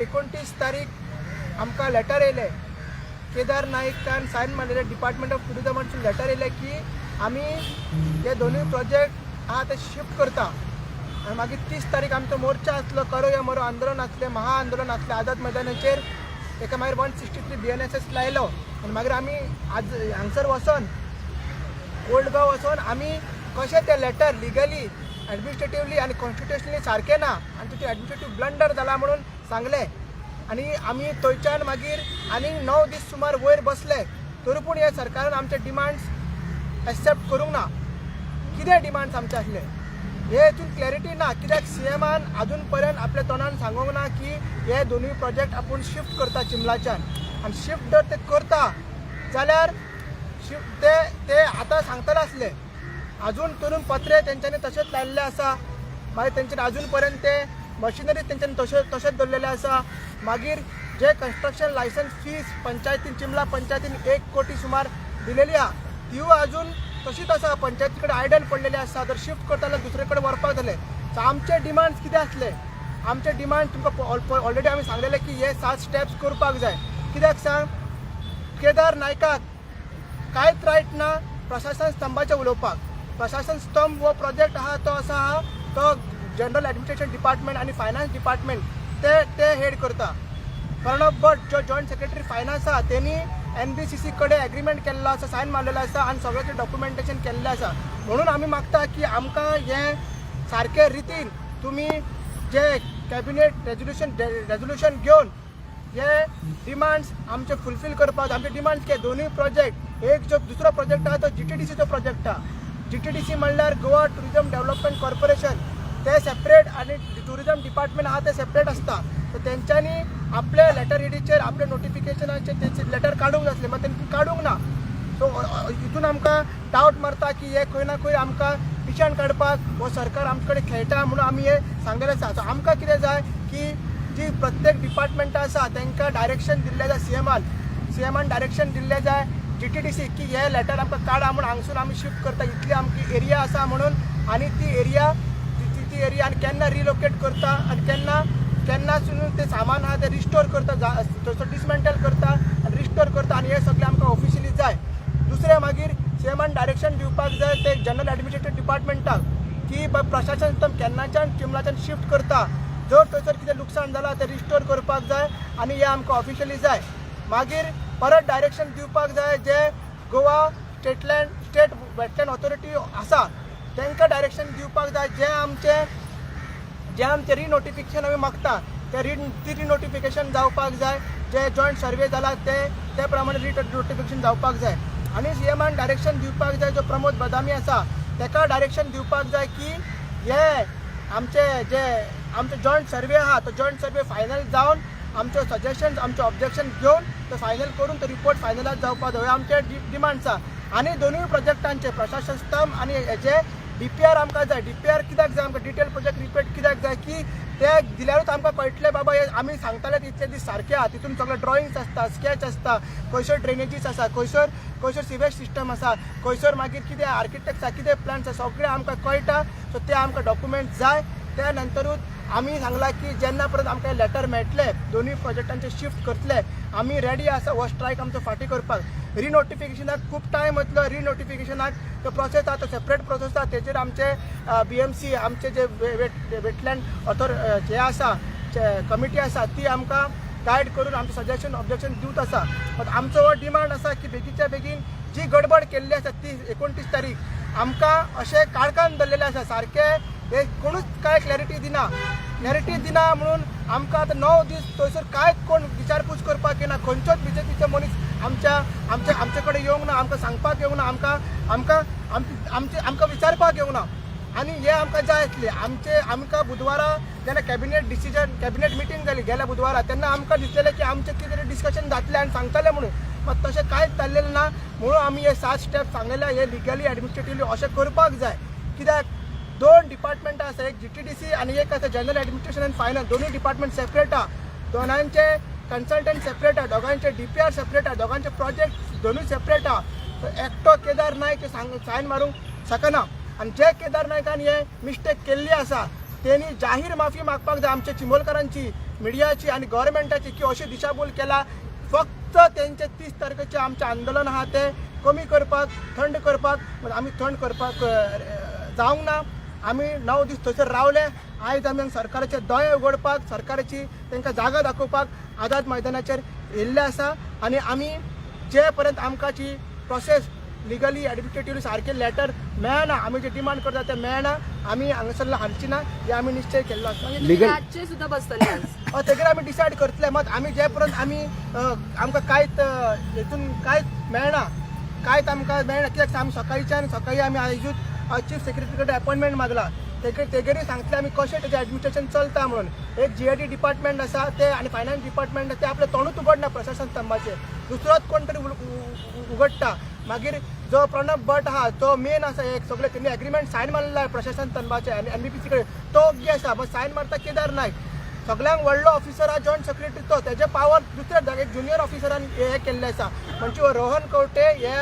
29 तारीख आमकां लेटर येयलें. केदार नायकान सायन मारलेले, डिपार्टमेंट ऑफ टुरिजमासून लेटर येयलें की आमी हे दोनूय प्रोजेक्ट आहा ते शिफ्ट करता. आनी मागीर 30 तारीख आमचो मोर्चा आसलो, करो या मरो आंदोलन आसलें, महाआंदोलन आसलें आझाद मैदानाचेर. तेका मागीर 163 BNSS लायलो आनी मागीर आमी आज हांगसर वचोन, ओल्ड गोवा वचोन आमी कशें तें लेटर लिगली, एडमिनिस्ट्रेटिवली आनी कॉन्स्टिट्युशनली सारकें ना आनी तितून एडमिनिस्ट्रेटीव ब्लंडर जाला म्हणून सांगलें. आनी आमी थंयच्यान मागीर आनीक 9 दीस सुमार वयर बसले, तरी पूण हे सरकारान आमचे डिमांड्स एक्सेप्ट करूंक ना. कितें डिमांड्स आमचे आसले हे हितून क्लॅरिटी ना, कित्याक सीएमान अजून पर्यंत आपल्या तोंडान सांगूंक ना की हे दोनूय प्रोजेक्ट आपूण शिफ्ट करता चिंबलाच्यान. आनी शिफ्ट जर ते करता जाल्यार शिफ्ट ते ते आतां सांगतले आसले. अजून तरून पत्रे तेंच्यांनी तशेंच लायल्ले आसा. मागीर तेंच्यांनी अजून पर्यंत ते मशिनरी तेंच्यांनी तशें तशेंच दवरलेले आसा. मागीर जे कन्स्ट्रक्शन लायसन्स फीस पंचायतीन, चिंबला पंचायतीन 1 कोटी सुमार दिलेली आहा, तिवूय अजून तशीच आसा, पंचायती कडेन आयडल पडलेली आसा. जर शिफ्ट करता जाल्यार दुसरे कडेन व्हरपाक जालें. सो आमचे डिमांड्स कितें आसले? आमचे डिमांड तुमकां ऑलरेडी आमी सांगलेले की हे सात स्टेप्स करपाक जाय. कित्याक सांग, केदार नायकाक कांयच रायट ना प्रशासन स्तंभाचें उलोवपाक. प्रशासन स्तंभ हो प्रोजेक्ट आहा तो असो आहा, तो जनरल एडमिनिस्ट्रेशन डिपार्टमेंट आनी फायनान्स डिपार्टमेंट ते ते हेड करता. प्रणब भट जो जॉयंट सेक्रेटरी फायनान्स आहा, तेणी NBCC कडेन एग्रीमेंट केल्लो आसा, सायन मारलेलो आसा आनी सगळ्याचें डॉक्युमेंटेशन केल्लें आसा. म्हणून आमी मागता की आमकां हें सारके रितीन तुमी जे कॅबिनेट रेजोल्युशन घेवन हे डिमांड्स आमचे फुलफील करपाक. आमचे डिमांड्स कितें? दोनूय प्रोजेक्ट, एक जो दुसरो प्रोजेक्ट आहा तो GTDCचो प्रोजेक्ट आहा. GTDC म्हणल्यार गोवा टुरिजम डेव्हलपमेंट कॉर्पोरेशन, ते सेपरेट आनी टुरिजम डिपार्टमेंट आहा ते सेपरेट आसता. सो तेंच्यांनी आपले लेटर हेडीचेर, आपले नोटिफिकेशनाचेर तेंचे लेटर काडूंक नासलें, मात तेंकां काडूंक ना. सो हितून आमकां डावट मारता की हे खंय ना खंय आमकां पिशान काडपाक हो सरकार आमचे कडेन खेळटा म्हणून आमी हे सांगलेलें आसा. सो आमकां कितें जाय की जी प्रत्येक डिपार्टमेंटां आसा तांकां डायरेक्शन दिल्लें जाय सीएमान. सीएमान डायरेक्शन दिल्लें जाय GTDC की हे लेटर आमकां काडा म्हूण, हांगसून आमी शिफ्ट करता, इतली आमची एरिया आसा म्हणून. आनी ती एरिया ती ती एरिया आनी केन्ना रिलोकेट करता आनी केन्ना केन्नासून ते सामान आहा ते रिस्टोर करता, थंयसर डिसमेंटल करता आनी रिस्टोर करता आनी हे सगळें आमकां ऑफिशियली जाय. दुसरें, मागीर सीएमान डायरेक्शन दिवपाक जाय ते जनरल एडमिनिस्ट्रेटिव्ह डिपार्टमेंटाक की प्रशासन एकदम केन्नाच्यान चिंबलाच्यान शिफ्ट करता, जर थंयसर कितें लुकसाण जालां तें रिस्टोर करपाक जाय आनी हें आमकां ऑफिशियली जाय. मागीर परत डायरेक्शन दिवपाक जाय जे गोवा स्टेट वेटलँड ऑथॉरिटी आसा तांकां डायरेक्शन दिवपाक जाय, जे आमचे रिनोटिफिकेशन आमी मागता ते री ती रिनोटिफिकेशन जावपाक जाय. जे जॉयंट सर्वे जाला ते ते प्रमाणे रिनोटिफिकेशन जावपाक जाय. आनी सीएमान डायरेक्शन दिवपाक जाय, जो प्रमोद बदामी आसा ताका डायरेक्शन दिवपाक जाय की हे आमचे जे आमचे जॉयंट सर्वे आहा तो जॉयंट सर्वे फायनल जावन, आमचे सजेशन, आमचे ऑब्जेक्शन घेवन तो फायनल करून तो रिपोर्ट फायनलायज जावपाक जाय. हे आमचे डिमांड्स आहा. आनी दोनूय प्रोजेक्टांचे, प्रशासन स्तंभ आनी हेजे DPR आमकां जाय. DPR कित्याक जाय आमकां? डिटेल प्रोजेक्ट रिपोर्ट कित्याक जाय की ते दिल्यारूच आमकां कळटलें बाबा हे आमी सांगताले तितले दीस सारके आहा. तितून सगळे ड्रॉइंग्स आसता, स्केच आसता, खंयसर ड्रेनेजीस आसा, खंयसर खंयसर सिवेज सिस्टम आसा, खंयसर मागीर कितें आर्किटेक्ट आसा, कितें प्लान्स आसा, सगळें आमकां कळटा. सो ते आमकां डॉक्युमेंट जाय. त्या नंतरूच आमी सांगलां की जेन्ना परत आमकां लेटर मेळटले, दोनूय प्रोजेक्टांचे शिफ्ट करतले, आमी रेडी आसा हो स्ट्रायक आमचो फाटीं करपाक. रिनोटिफिकेशनाक खूब टायम वतलो. रिनोटिफिकेशनाक तो प्रोसेस आहा, तो सेपरेट प्रोसेस आहा. तेजेर आमचे BMC, आमचे जे वेटलँड ऑथर हे आसा, कमिटी आसा, ती आमकां गायड करून आमचे सजेशन, ऑब्जेक्शन दिवत आसा. बट आमचो हो डिमांड आसा की बेगीनच्या बेगीन जी गडबड केल्ली आसा ती 29 तारीख आमकां अशें काळखान दवरलेलें आसा सारकें. हे कोणूच कांय क्लॅरिटी दिना. क्लॅरिटी दिना म्हणून आमकां आतां 9 दीस थंयसर कांयच कोण विचारपूस करपाक येना. खंयचोच बीजेपीचो मनीस आमच्या आमच्या आमचे कडेन येवंक ना, आमकां सांगपाक येवंक ना, आमकां आमकां आमचे आमकां विचारपाक येवंक ना. आनी हे आमकां जाय आसले आमचे. आमकां बुधवारा जेन्ना कॅबिनेट डिसिजन, कॅबिनेट मिटींग जाली गेल्या बुधवारा, तेन्ना आमकां दिसलेलें की आमचें कितें तरी डिस्कशन जातलें आनी सांगतलें म्हणून. मात तशें कांयच जाल्लेलें ना. म्हणून आमी हे सात स्टेप सांगलेले, हे लिगली, एडमिनिस्ट्रेटिवली अशें करपाक जाय. कित्याक दोन डिपार्टमेंटां आसा, एक GTDC आनी एक आसा जनरल एडमिनिस्ट्रेशन आनी फायनान्स. दोनूय डिपार्टमेंट सेपरेट आहा, दोनांचे कन्सल्टंट सेपरेट आहा, दोगांचे DPR separate आहा, दोगांचे प्रोजेक्ट दोनूय सेपरेट आहा. सो एकटो केदार नायक सांग सायन मारूंक शकना. आनी जे केदार नायकान हे मिस्टेक केल्ली आसा तेणी जाहीर माफी मागपाक जाय आमच्या चिंबलकारांची. मिडियाची आनी गव्हर्मेंटाची की अशी दिशाभूल केला. फक्त तेंचे 30 तारखेचें आमचें आंदोलन आहा तें कमी करपाक, थंड करपाक. पूण आमी थंड करपाक जावंक ना. आमी 9 दीस थंयसर रावले. आयज आमी सरकाराचे दोळे उगडपाक, सरकाराची तांकां जागा दाखोवपाक आझाद मैदानाचेर येयल्ले आसा. आनी आमी जे पर्यंत आमकां जी प्रोसेस लिगली एडमिनिस्ट्रेटिवली सारकें लेटर मेळना, आमी जे डिमांड करता ते मेळना, आमी हांगासरल्यान हालची ना हे आमी निश्चय केल्लो आसा. म्हणजे तुम्ही Legal- रातचे सुद्धा बसतले आज? हय, तेगेर आमी डिसायड करतले. मात आमी जे पर्यंत आमी आमकां कांयच हेतून कांयच मेळना, कांयच आमकां मेळना. कित्याक आमी सकाळच्यान सकाळी आमी आयजूच चीफ सेक्रेटरी कडेन अपॉयंटमेंट मागला. तेगेरूय सांगतले आमी कशें तेजें एडमिनिस्ट्रेशन चलता म्हणून. एक जीएडी डिपार्टमेंट आसा ते आनी फायनान्स डिपार्टमेंट ते आपलें तोंडूच उगडना प्रशासन स्तंभाचेर, दुसरोच कोण तरी उगडटा. मागीर जो प्रणब भट आहा तो मेन आसा एक सगळे तेणी एग्रीमेंट सायन मारलेलो आहा प्रशासन स्तंभाचे आनी एनबीपीसी कडेन, तो ओग्गी आसा. मागीर सायन मारता केदार नायक, सगळ्यांक व्हडलो ऑफिसर आहा जॉयंट सेक्रेटरी, तो तेजे पावर दुसऱ्या जाग्यार ज्युनियर ऑफिसरान हे केल्ले आसा. म्हणजे रोहन खंवटे हे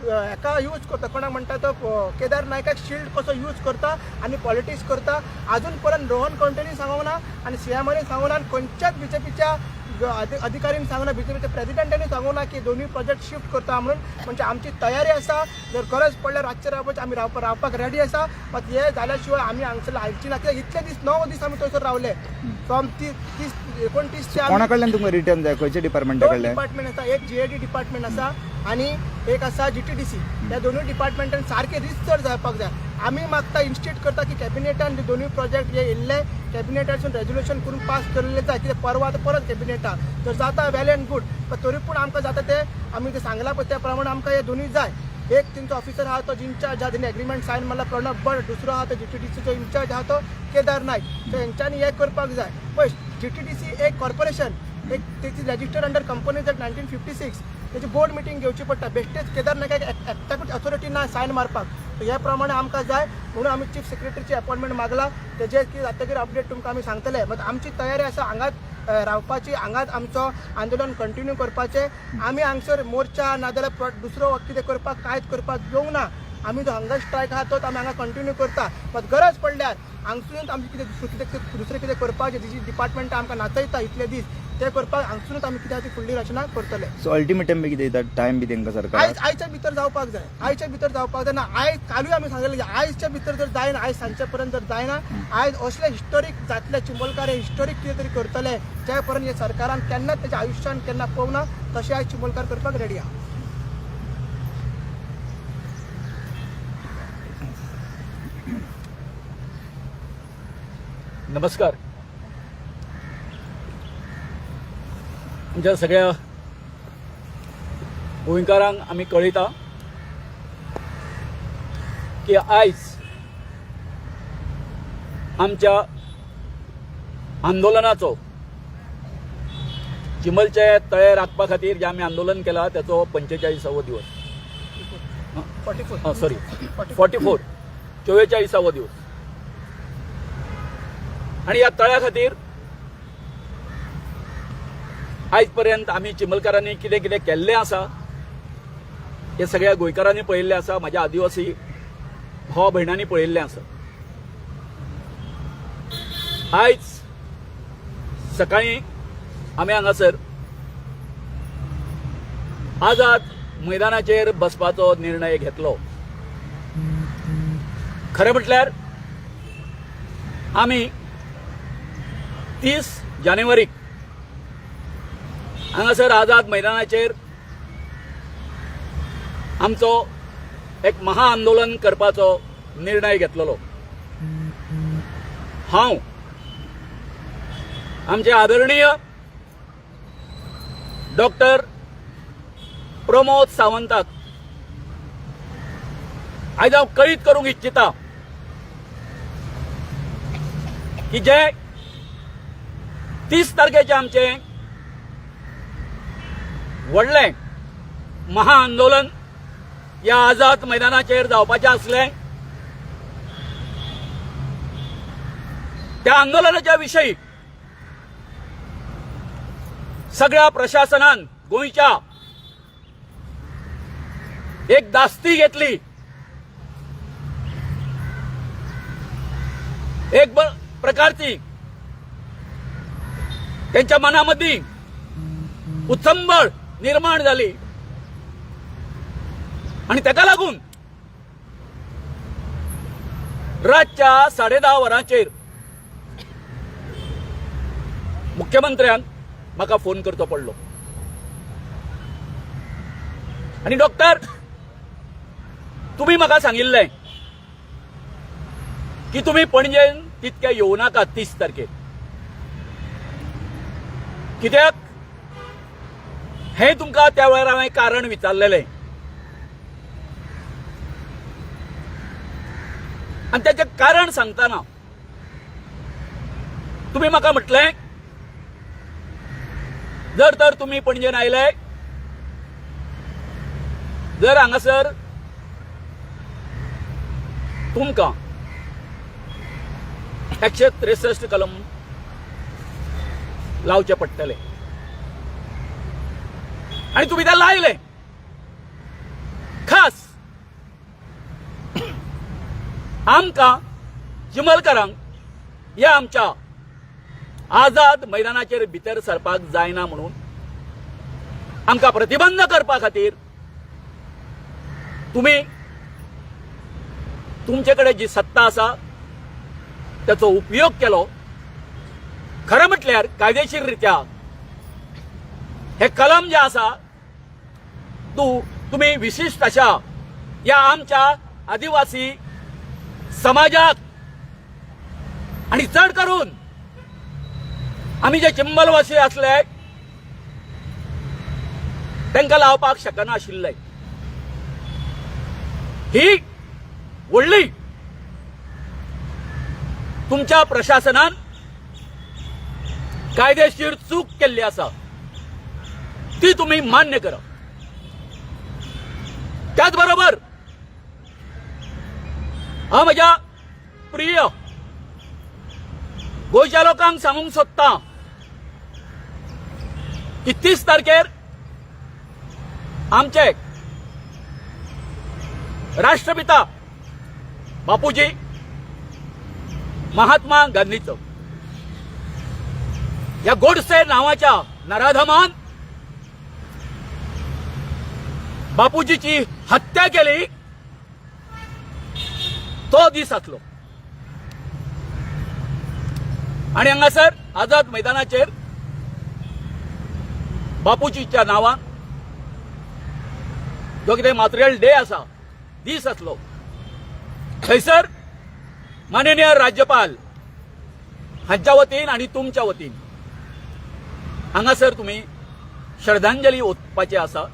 हेका यूज करता, कोणाक म्हणटा तो केदार नायकाक शिल्ड कसो यूज करता आनी पॉलिटिक्स करता. अजून पर्यंत रोहन खंवटेनी सांगूंक ना आनी सीएमानी सांगूंक ना आनी खंयच्याच बीजेपीच्या अधिकाऱ्यांनी सांगूंक ना, बीजेपीच्या प्रेसिडेंटांनी सांगूंक ना की दोनूय प्रोजेक्ट शिफ्ट करता म्हणून. म्हणजे आमची तयारी आसा, जर गरज पडल्यार रातचे रावपाची आमी रावपाक रेडी आसा. मात हे जाल्या शिवाय आमी हांगसर हालची ना. कित्याक इतले दीस, 9 दीस आमी थंयसर रावले, फ्रॉम 30 29 चे आमी कोणा कडल्यान तुमकां रिटर्न जाय, खंयच्या डिपार्टमेंटा दोन कडल्यान? डिपार्टमेंट आसा, एक जीएडी डिपार्टमेंट आसा आनी एक आसा जीटीडीसी. त्या दोनूय डिपार्टमेंटान सारके रिसर्च जावपाक जाय. आमी मागता, इन्स्टिट करता की कॅबिनेटान दोनूय प्रोजेक्ट हे येयल्ले कॅबिनेटासून रेजोल्युशन करून पास केल्ले जाय. कित्याक परवा आतां परत कॅबिनेटा जर जाता वेल एंड गूड, पण तरी पूण आमकां जाता ते आमी ते सांगलां पळय त्या प्रमाणे आमकां हे दोनूय जाय. एक तेंचो ऑफिसर आहा तो इन्चार्ज आहा, तेणी एग्रीमेंट सायन मारला प्रणब भट, दुसरो आहा तो जीटीडीसीचो इन्चार्ज आहा तो केदार नायक. सो हेंच्यांनी हें करपाक जाय. पळय, जीटीडीसी एक कॉर्पोरेशन एक, तेची रजिस्टर्ड अंडर कंपनीज एक्ट 1956, तेची बोर्ड मिटींग घेवची पडटा. बेश्टेच केदार नायकाक एकट्याकूच ऑथॉरिटी ना सायन मारपाक. सो हे प्रमाणे आमकां जाय म्हणून आमी चीफ सेक्रेटरीची अपॉयंटमेंट मागला. तेजे कितें जातकीर अपडेट तुमकां आमी सांगतले. मात आमची तयारी आसा हांगाच रावपाची, हांगाच आमचो आंदोलन कंटिन्यू करपाचें. आमी हांगसर मोर्चा नाजाल्यार दुसरो कितें करपाक कांयच करपाक येवंक ना. आमी जो हंगर स्ट्रायक आहा तोच आमी हांगा कंटिन्यू करता. मात गरज पडल्यार हांगसुनूच आमचें कितें कितें दुसरें कितें करपाचें, जी डिपार्टमेंटां आमकां नाचयता इतले दीस, ते करपाक हांगसुनूच आमी कितें आहा ती फुडली रचना करतले. सो अल्टिमेटम बी कितें दिता, टायम बी तांकां सरकार? आयज आयच्या भितर जावपाक जाय, आयच्या भितर जावपाक जाय. ना आयज, कालूय आमी सांगलें की आयच्या भितर जर जायना, आयज सांजचे पर्यंत जर जायना, आयज असले हिस्टोरीक जातले. चिंबलकार हे हिस्टोरीक कितें तरी करतले, जे पर्यंत हे सरकारान केन्नाच तेच्या आयुश्यान केन्ना पळोवना तशें आयज चिंबलकार करपाक रेडी आहा. नमस्कार. आमच्या सगळ्या गोंयकारांक आमी कळयता की आयज आमच्या आंदोलनाचो, चिंबलचे तळे राखपा खातीर जें आमी आंदोलन केलां त्याचो 45वो दिवस. 44. सॉरी, 44, 44वो दिवस. आणि ह्या तळ्या खातीर आयज पर्यंत आमी चिंबलकारांनी कितें कितें केल्लें आसा हें सगळ्या गोंयकारांनी पळयल्लें आसा, म्हाज्या आदिवासी भावा भयणांनी पळयल्लें आसा. आयज सकाळीं आमी हांगासर आझाद मैदानाचेर बसपाचो निर्णय घेतलो. खरें म्हटल्यार आमी 30 जानेवारीक हांगासर आझाद मैदानाचेर आमचो एक महाआंदोलन करपाचो निर्णय घेतलेलो. हांव आमचे आदरणीय डॉक्टर प्रमोद सावंताक आयज हांव कळीत करूंक इच्छिता की जे 30 तारखेचें आमचें व्हडलें महाआंदोलन ह्या आझाद मैदानाचेर जावपाचें आसलें, त्या आंदोलनाच्या विशयी सगळ्या प्रशासनान गोंयच्या एक दास्ती घेतली, एक प्रकारची त्यांच्या मनामध्ये उचंबळ निर्माण झाली आणि ताका लागून रातच्या 10:30 वरांचेर मुख्यमंत्र्यान म्हाका फोन करचो पडलो आनी डॉक्टर तुमी म्हाका सांगिल्लें की तुमी पणजेन तितके येवं नाका 30 तारखेर, कित्याक हें तुमकां त्या वेळार हांवें कारण विचारलेलें आनी ताचें कारण सांगतना तुमी म्हाका म्हटलें जर तर तुमी पणजेन आयले जर हांगासर तुमकां 163 कलम लावचे पडटले आनी तुमी ते लायले. खास आमकां चिमलकारांक ह्या आमच्या आझाद मैदानाचेर भितर सरपाक जायना म्हणून आमकां प्रतिबंध करपा खातीर तुमी तुमचे कडेन जी सत्ता आसा त्याचो उपयोग केलो. खरें म्हटल्यार कायदेशीर रित्या हे कलम जे आसा तुमी विशिश्ट अशा ह्या आमच्या आदिवासी समाजाक आणि चड करून आमी जे चिंबलवासी आसले तांकां लावपाक शकनाशिल्ले. ही व्हडली तुमच्या प्रशासनान कायदेशीर चूक केल्ली आसा, ती तुमी मान्य करा. त्याच बरोबर हांव म्हज्या प्रिय गोंयच्या लोकांक सांगूंक सोदतां की 30 तारखेर आमचे राष्ट्रपिता बापूजी महात्मा गांधीचो ह्या गोडसे नावाच्या नराधमान बापूजीची हत्या केली तो दीस आसलो आणि हांगासर आझाद मैदानाचेर बापूजीच्या नांवान जो कितें मात्रेल डे आसा दीस आसलो, थंयसर माननीय राज्यपाल हांच्या वतीन आनी तुमच्या वतीन हांगासर तुमी श्रद्धांजली ओतपाची आसा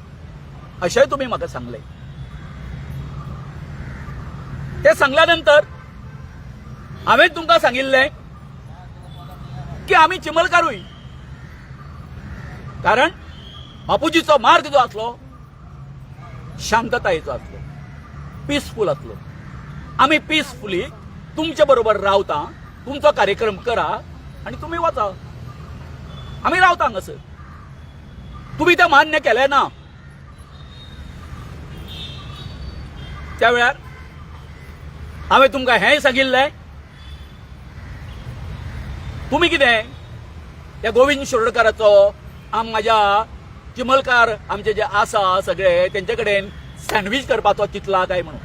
अशेंय तुमी म्हाका सांगलें. ते सांगल्या नंतर हांवें तुमकां सांगिल्लें की आमी चिमलकारूय, कारण बापूजीचो मार्ग जो आसलो शांततायेचो आसलो, पिसफूल आसलो. आमी पिसफुली तुमचे बरोबर रावता, तुमचो कार्यक्रम करा आनी तुमी वचा, आमी रावता हांगासर. तुमी तें मान्य केलें ना. त्या वेळार हांवें तुमकां हेंय सांगिल्लें, तुमी कितें त्या गोविंद शिरोडकाराचो म्हाज्या चिमलकार आमचे जे आसा सगळे तेंचे कडेन सँडवीच करपाचो चिंतला काय म्हणून.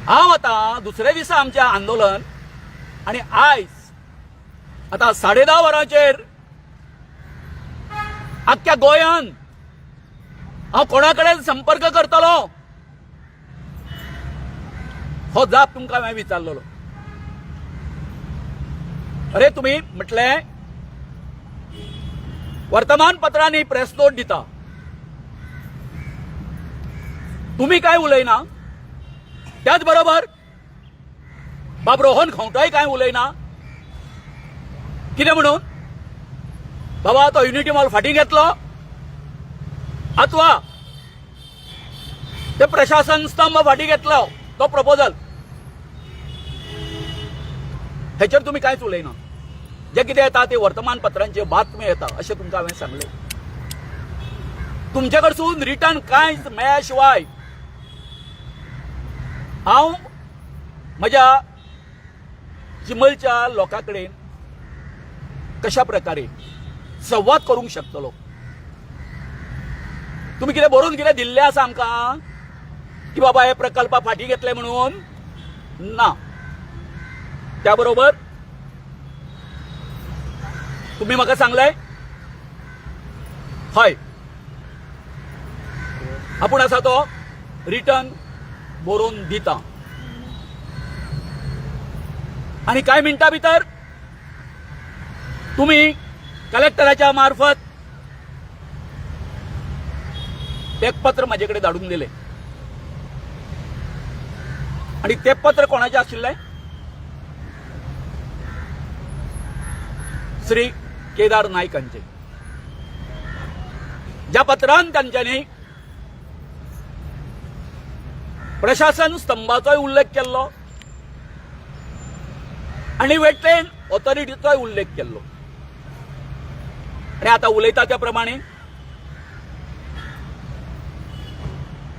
हांव आतां दुसऱ्या दिसा आमचें आंदोलन आनी आयज आतां 10:30 वरांचेर आख्ख्या गोंयान हांव कोणा कडेन संपर्क करतलो हो जाप तुमकां हांवें विचारलेलो. अरे तुमी म्हटलें वर्तमानपत्रांनी प्रेस नोट दिता, तुमी काय उलयना, त्याच बरोबर बाब रोहन खंवटोय काय उलयना, कितें म्हणून बाबा तो युनिटी मॉल फाटीं घेतलो अथवा ते प्रशासन स्तंभ फाटीं घेतलो तो प्रपोजल, हेचेर तुमी कांयच उलयना. जे कितें येता ते वर्तमानपत्रांचे बातमी येता अशें तुमकां हांवें सांगलें. तुमचे कडसून रिटर्न कांयच मेळ्या शिवाय हांव म्हज्या चिमलच्या लोकां कडेन कशा प्रकारे संवाद करूंक शकतलो? तुमी कितें बरोवन कितें दिल्लें आसा आमकां की बाबा हे प्रकल्पा फाटीं घेतले म्हणून? ना. त्या बरोबर तुम्ही म्हाका सांगलें हय, आपूण आसा तो रिटर्न बरोवन दिता आनी कांय मिनटां भितर तुम्ही कलेक्टराच्या मार्फत एक पत्र म्हाजे कडेन धाडून दिलें. आनी तें पत्र कोणाचें आशिल्लें? श्री केदार नायक हांचे. ज्या पत्रान तांच्यांनी प्रशासन स्तंभाचोय उल्लेख केल्लो आनी वेटलँड ऑथॉरिटीचोय उल्लेख केल्लो. आनी आतां उलयता त्या प्रमाणे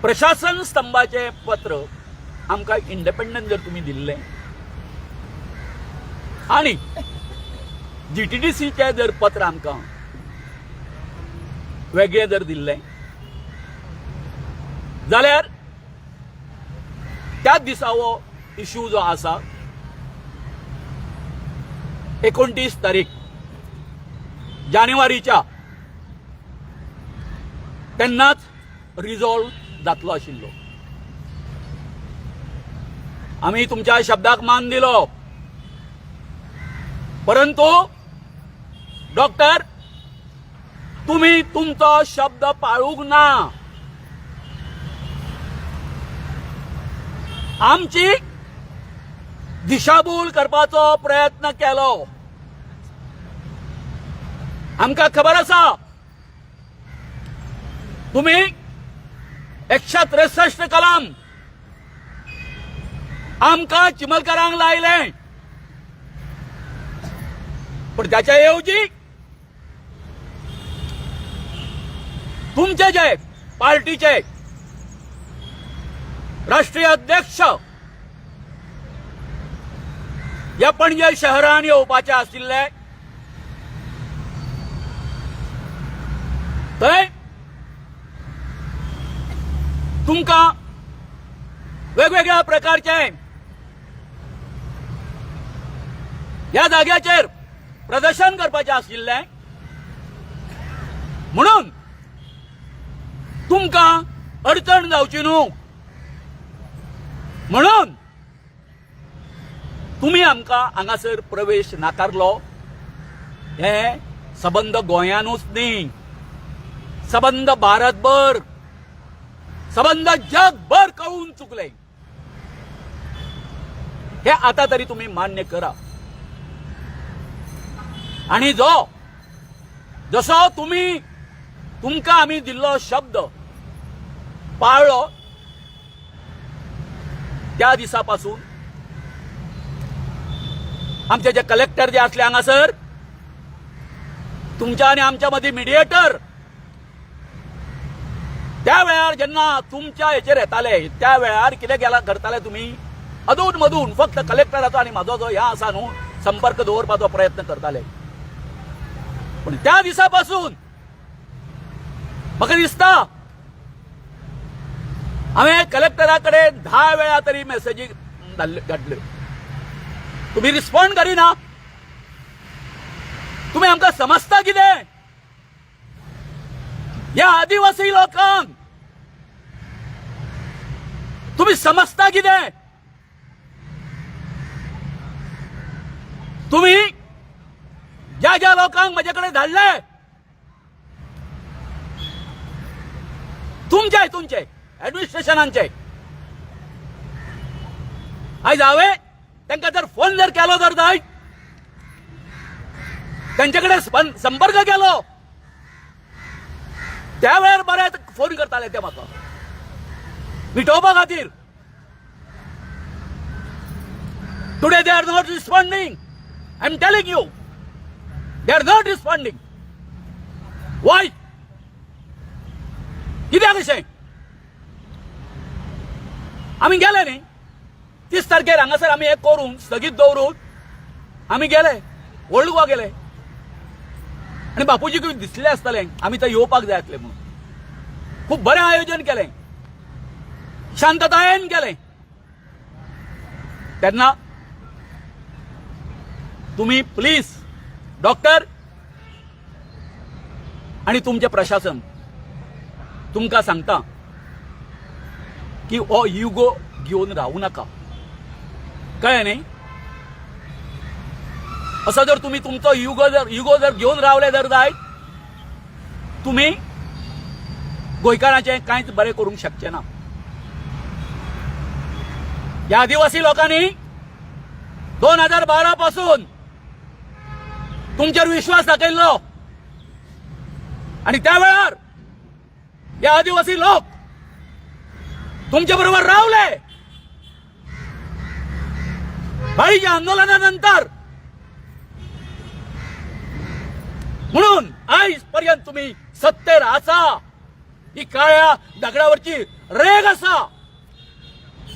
प्रशासन स्तंभाचें पत्र आमकां इंडिपेंडंट जर तुमी दिल्लें आनी जीटीडीसीचें जर पत्र आमकां वेगळें जर दिल्लें जाल्यार त्याच दिसा हो इशू जो आसा 29 तारीख जानेवारीच्या तेन्नाच रिजॉल्व जातलो आशिल्लो. आमी तुमच्या शब्दाक मान दिलो, परंतु डॉक्टर तुम्ही तुमचो शब्द पाळूंक ना. आमची दिशाभूल करपाचो प्रयत्न केलो. आमकां खबर आसा तुम्ही 163 कलम आमकां चिमलकारांक लायलें, पण त्याच्या ऐवजी तुमचे जे पार्टीचे राष्ट्रीय अध्यक्ष या पणजे शहरान येवपाचे आशिल्ले थंय तुमकां वेगवेगळ्या प्रकारचे ह्या जाग्याचेर प्रदर्शन करपाचें आशिल्लें, म्हणून तुमकां अडचण जावची न्हू म्हणून तुमी आमकां हांगासर प्रवेश नाकारलो. हें सबंद गोंयानूच न्ही, सबंद भारतभर, सबंद जगभर कळून चुकले. हे आता तरी तुम्ही मान्य करा. आणि जो जसो तुम्ही तुमकां आमी दिल्लो शब्द पाळ्ळो त्या दिसा पासून आमचे जे कलेक्टर जे असले हांगासर तुमच्या आनी आमच्या मदीं मिडिएटर, त्या वेळार जेन्ना तुमच्या हेचेर येताले त्या वेळार कितें गेला करताले तुमी अदून मदून फक्त कलेक्टराचो आनी म्हाजो जो ह्या आसा न्हू संपर्क दवरपाचो प्रयत्न करताले. पूण त्या दिसा पासून म्हाका दिसता हांवें कलेक्टरा कडेन 10 वेळा तरी मेसेजी धाडल्यो, तुमी रिस्पॉन्ड करिना. तुमी आमकां समजता कितें? ह्या आदिवासी लोकांक तुमी समजता कितें? तुमी ज्या ज्या लोकांक म्हजे कडेन धाडले तुमचे तुमचे ऍडमिनिस्ट्रेशनांचे, आयज हांवें तांकां जर फोन जर केलो जर जायत तांचे कडेन संपर्क केलो त्या वेळार बरे फोन करताले ते म्हाका मिटोवपा खातीर. Today they are not responding. I am telling you, they are not responding. Why? कित्याक अशें? आमी गेले न्ही 30 तारखेर हांगासर आमी हें करून स्थगीत दवरून आमी गेले ओल्ड गोवा गेले. आनी बापूजीकूय दिसलें आसतलें आमी थंय येवपाक जाय आसलें म्हणून. खूब बरें आयोजन केलें, शांततायेन केलें. तेन्ना तुम्ही प्लीज डॉक्टर आणि तुमचें प्रशासन, तुमकां सांगता की हो युगो घेवन रावू नाका. कळ्ळें न्ही? असो जर तुम्ही तुमचो युगो जर घेवन रावले जर जायत, तुम्ही गोंयकारांचें कांयच बरें करूंक शकचे ना. ह्या आदिवासी लोकांनी 2012 पासून तुमचेर विश्वास दाखयल्लो आणि त्या वेळार हे आदिवासी लोक तुमच्या बरोबर रावले. बाळीच्या आंदोलनानंतर म्हणून आयज पर्यंत तुम्ही सत्तेर आसा. ही काळ्या दगडावरची रेग आसा,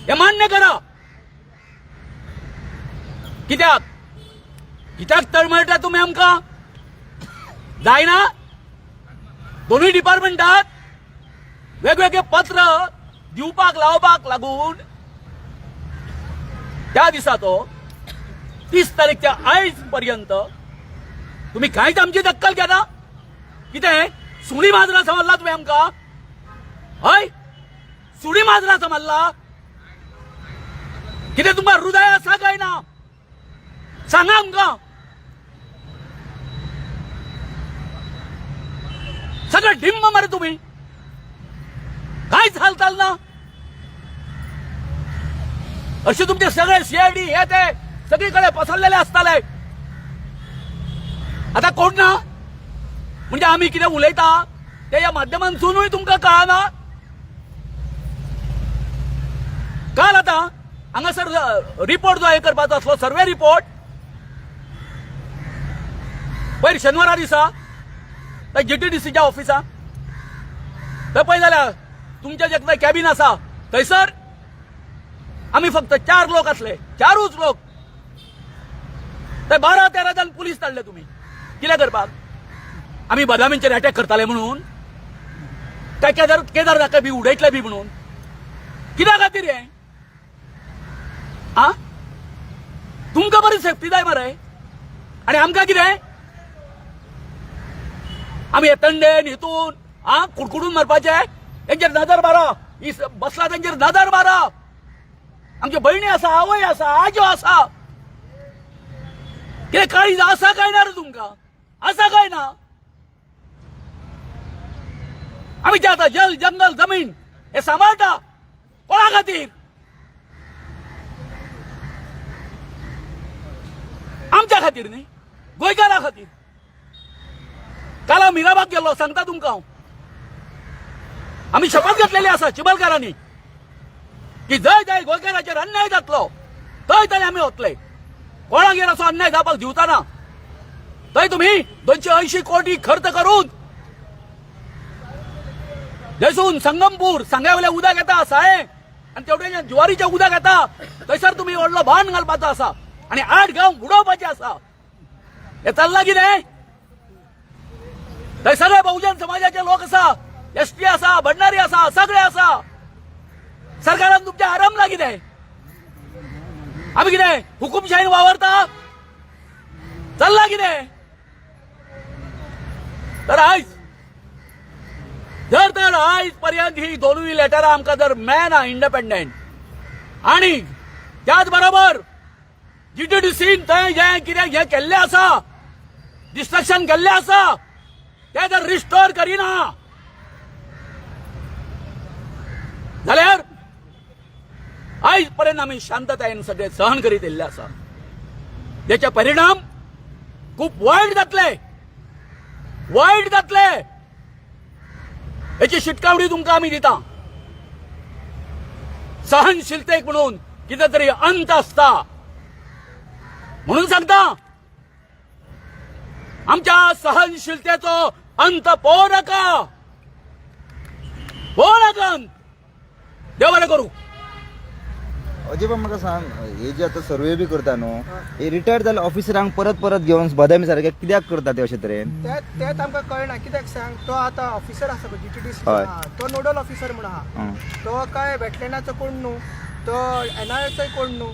हे मान्य करा. कित्याक कित्याक तळमळटा तुमी आमकां? जायना दोनूय डिपार्टमेंटात वेगवेगळे पत्र दिवपाक लावपाक लागून त्या दिसा तो 30 तारीख त्या आयज पर्यंत तुम्ही कांयच आमची दक्कल घेना. कितें सुणी माजरां समजला तुवें आमकां? हय, सुणी माजरां समजला? कितें तुमकां हृदय आसा काय ना? सांगा आमकां. सगळं ढिम्म मरे तुम्ही, कांयच हालचाल ना. असे तुमचे सगळे सीआयडी हे ते सगळीकडे पसरलेले असताले. आता कोण ना म्हणजे आम्ही कितें उलयता ते ह्या माध्यमांतूनय तुमकां कळना. काल आतां हांगासर रिपोर्ट जो हे करपाचो आसलो, सर्वे रिपोर्ट, पयर शेनवारा दिसा थंय जीटीडीसीच्या ऑफिसाक थंय पळय जाल्यार तुमच्या जे थंय कॅबिन आसा थंयसर आमी फक्त चार लोक आसले, चारूच लोक. थंय 12-13 जाण पुलीस धाडले तुमी कितें करपाक? आमी बदामींचेर अटॅक करताले म्हणून काय केदार केदार नाका बी उडयतले बी म्हणून? कित्या खातीर हें? आ तुमकां बरी सेफ्टी जाय मरे आनी आमकां कितें? आमी हे तंडेन हितून आ कुडकुडून मारपाचे? हेंचेर नदर मारा, ही बसला तेंचेर नदर मारा. आमच्यो भयणी आसा, आवय आसा, आजो आसा. कितें काळीज आसा काय ना रे तुमकां? आसा काय ना? आमी जे आतां जल जंगल जमीन हे सांबाळटा कोणा खातीर? आमच्या खातीर न्ही, गोंयकारां खातीर. काल हांव मिराबाग गेल्लो, सांगता तुमकां हांव. आमी शपथ घेतलेली आसा चिबलकारांनी की जंय जंय गोंयकाराचेर अन्याय जातलो थंय थंय आमी वतले. कोणागेर असो अन्याय जावपाक दिवचा ना. थंय तुमी 280 कोटी खर्च करून थंयसून संगमपूर सांग्यावयलें उदक येता सायें आनी तेवटेच्यान जुवारीचें उदक येता, थंयसर तुमी व्हडलो बांद घालपाचो आसा आनी 8 गांव बुडोवपाचे आसा. हे चल्लां कितें? थंय सगळे बहुजन समाजाचे लोक आसा, एसटी आसा, भंडारी आसा, सगळे आसा. सरकारान तुमच्या आरामला कितें? आमी कितें हुकुमशाहीन वावरता? चल्ला कितें? तर आयज जर तर आयज पर्यंत ही दोनूय लेटरां आमकां जर मेळना इंडिपेंडंट आणि त्याच बरोबर जीटीडीसीन थंय जें कितें हें केल्लें आसा, डिस्ट्रक्शन केल्लें आसा, तें जर रिस्टोर करिना जाल्यार आयज पर्यंत आमी शांततायेन सगळें सहन करीत येयल्ले आसा. तेचे परिणाम खूब वायट जातले, वायट जातले. हेची शिटकावणी तुमकां आमी दिता. सहनशीलतेक म्हणून कितें तरी अंत आसता म्हणून सांगता. आमच्या सहनशीलतेचो अंत पळोवं नाका, पळोवं नाका अंत. देव बरें करूं. अजय म्हाका सांग, हे जे आतां सर्वे बी करता न्हू, हे रिटायर्ड जाल्ले ऑफिसरांक परत परत घेवन बदामी सारके कित्याक करता ते अशे तरेन? ते तेच आमकां कळना. कित्याक सांग, तो आतां ऑफिसर आसा पळय जीटीडीसी, तो नोडल ऑफिसर म्हणून आहा. तो काय वेटलँडाचो कोण न्हू, तो एनआयएचोय कोण न्हू.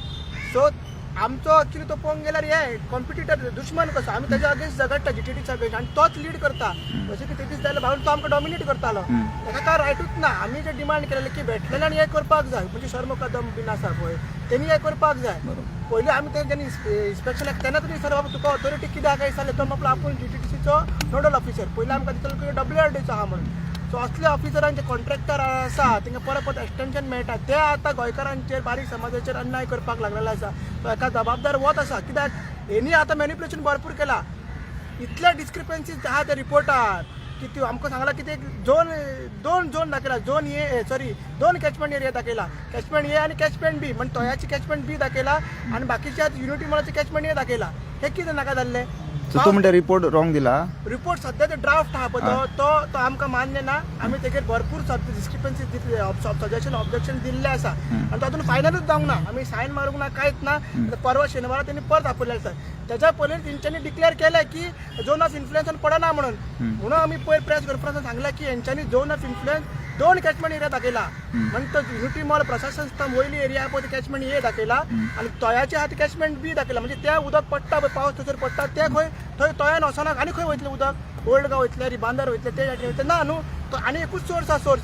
सो आमचो एक्चुली तो पळोवंक गेल्यार हे कॉम्पिटिटर, दुश्मन कसो. आमी ताच्या अगेन्स्ट झगडटा, जीटीडीच्या अगेन्स्ट, आनी तोच लीड करता. जशें की ते दीस जाले भावन तो आमकां डॉमिनेट करतालो. ताका काय रायटूच ना. आमी जे डिमांड केलेले की वेटलँडान हें करपाक जाय, म्हणजे शर्म कदम बीन आसा पळय, तेणी हें करपाक जाय. पयलीं आमी ते जेन्ना इन्स्पेक्शनाक तेन्ना तुमी सर, बाबा तुका ऑथॉरिटी कित्याक काय विचारलें, तो म्हटलो आपूण जीटीडीसीचो नोडल ऑफिसर. पयलीं आमकां दिसतालो की डब्ल्यूआरडीचो आहा म्हणून. सो असले ऑफिसरांचे कॉन्ट्रॅक्टर आसा, तांकां परत परत एक्सटेन्शन मेळटा. ते आतां गोंयकारांचेर, बारीक समाजाचेर अन्याय करपाक लागलेलो आसा. तो एका जबाबदार वत आसा, कित्याक हेणी आतां मॅनिप्युलेशन भरपूर केला. इतले डिस्क्रिपन्सीज आहा त्या रिपोर्टार की त्यो आमकां सांगला की ते झोन, दोन झोन दाखयला, झोन ए, सॉरी, दोन कॅचमेंट एरिया दाखयला, कॅचमेंट ए आनी कॅचमेंट बी. म्हणजे तोयाची कॅचमेंट बी दाखयला आनी बाकीच्या युनिटी मॉलाची कॅचमेंट ए दाखयला. हे कितें नाका जाल्लें? सो तूं म्हणटा रिपोर्ट रॉंग दिला? रिपोर्ट सध्या ते ड्राफ्ट आहा पळय, तो तो तो आमकां मान्य ना. आमी तेजेर भरपूर डिस्क्रिपन्सी दितले, सजेशन, ऑब्जेक्शन दिल्ले आसा आनी तो अजून फायनलूच जावंक ना. आमी सायन मारूंक ना, कांयच ना. आतां परवा शेनवारा तेणी परत आपयलें आसा. तेच्या पयलीं तेंच्यांनी डिक्लेअर केलें की झोन ऑफ इन्फ्लुएन्सान पडना म्हणून. म्हणून आमी पयर प्रेस कॉन्फरन्सान सांगलें की हेंच्यांनी झोन ऑफ इन्फ्लुएन्स दोन कॅचमेंट एरिया दाखयला. म्हणजे तो युनिटी मॉल, प्रशासन संस्था वयली एरिया पळय, ती कॅचमेंट ए दाखयला आनी तोयाचे आहा ती कॅचमेंट बी दाखयला. म्हणजे त्या उदक पडटा पळय, पावस थंयसर पडटा, ते खंय थंय तोयान वचना आनी खंय वयतलें उदक? ओल्ड गांव वयतलें, रिबांदर वयतलें, ते सायडीन वयतलें ना न्हू. तो आनी एकूच सोर्स आहा, सोर्स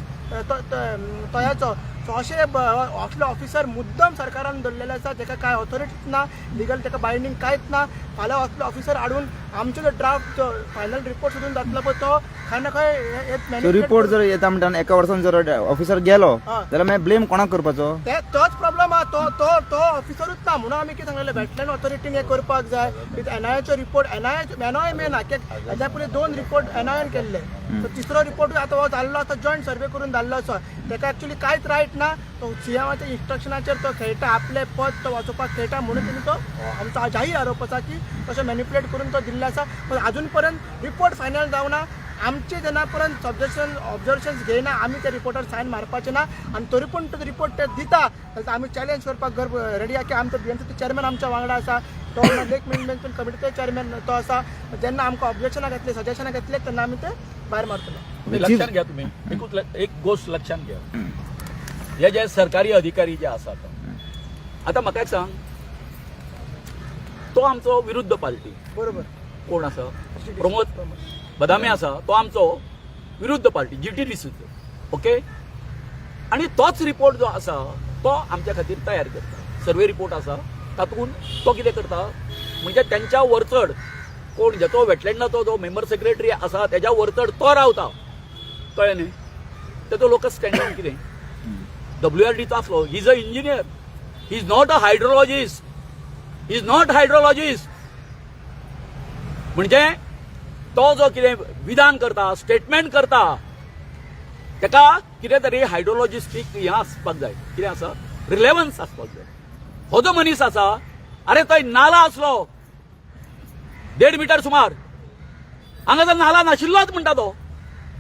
तोयाचो. सो अशे असले ऑफिसर मुद्दम सरकारान दवरलेले आसा, जेका कांय ऑथॉरिटीच ना, लिगल ताका बायंडींग कांयच ना. फाल्यां असले ऑफिसर हाडून आमचो जो ड्राफ्ट, जो फायनल रिपोर्ट सुद्दां जातलो पळय, तो खंय ना खंय हे सो manipulate report जर येता म्हणटा, एका वर्सान जर ऑफिसर गेलो जाल्यार मागीर ब्लेम कोणाक करपाचो? ते तोच प्रॉब्लम आहा. तो तो तो ऑफिसरूच ना. म्हणून आमी कितें सांगलेलें, वेटलँड ऑथॉरिटीन हें करपाक जाय विथ एनआयएचो रिपोर्ट. एनआयए एनआय मेन कित्याक हेज्या पयलीं दोन रिपोर्ट एनआयएन केल्ले. सो तिसरो रिपोर्टूय आतां हो जाल्लो आसा, जॉयंट सर्वे करून जाल्लो आसा. ताका एक्चुली कांयच रायट ना. तो सीएमाच्या इन्स्ट्रक्शनाचेर तो खेळटा, आपलें पद तो वाचोवपाक खेळटा. म्हणून तेणी तो आमचो जाहीर आरोप आसा की तशें मॅनिपुलेट करून तो दिल्लो आसा. पण अजून पर्यंत रिपोर्ट फायनल जावना. आमचे जेन्ना पर्यंत सब्जेक्शन, ऑब्जर्वेशन्स घेयना, आमी त्या रिपोर्टार सायन मारपाचे ना. आनी तरी पूण तो रिपोर्ट ते दिता जाल्यार आमी चॅलेंज करपाक रेडी आहा की आमचो बीएमसीचो चेअरमॅन आमच्या वांगडा आसा, तो लेक मॅनेजमेंट कमिटीचो चेअरमॅन तो आसा. जेन्ना आमकां ऑब्जेक्शनां घेतले, सजेशनां घेतले, तेन्ना आमी ते भायर मारतले. ते लक्षात घ्या तुम्ही, एकूच एक गोष्ट लक्षात घ्या. हे जे सरकारी अधिकारी जे आसात, आता म्हाका एक सांग, तो आमचो विरुद्ध पार्टी कोण आसा, प्रमोद बदामी आसा, तो आमचो विरुद्ध पार्टी जीटीडीसीचो, ओके. आणि तोच रिपोर्ट जो आसा तो आमच्या खातीर तयार करता. सर्वे रिपोर्ट आसा तातूंत तो कितें करता म्हणजे त्यांच्या वरचड कोण ज्याचो वेटलँडाचो जो मेंबर सेक्रेटरी आसा त्याच्या वरचड तो रावता, कळ्ळें न्ही? तेजो लोकस स्टँडिंग कितें डब्ल्यूआरडीचो आसलो. He is a engineer, he is not a hydrologist, he is not hydrologist. म्हणजे तो जो कितें विधान करता, स्टेटमेंट करता, ताका कितें तरी हायड्रोलॉजिस्टीक हें आसपाक जाय, कितें आसा, रिलेवन्स आसपाक जाय. हो जो मनीस आसा, अरे थंय नाला आसलो 1.5 मिटर सुमार, हांगा जर नाला नाशिल्लोच म्हणटा तो.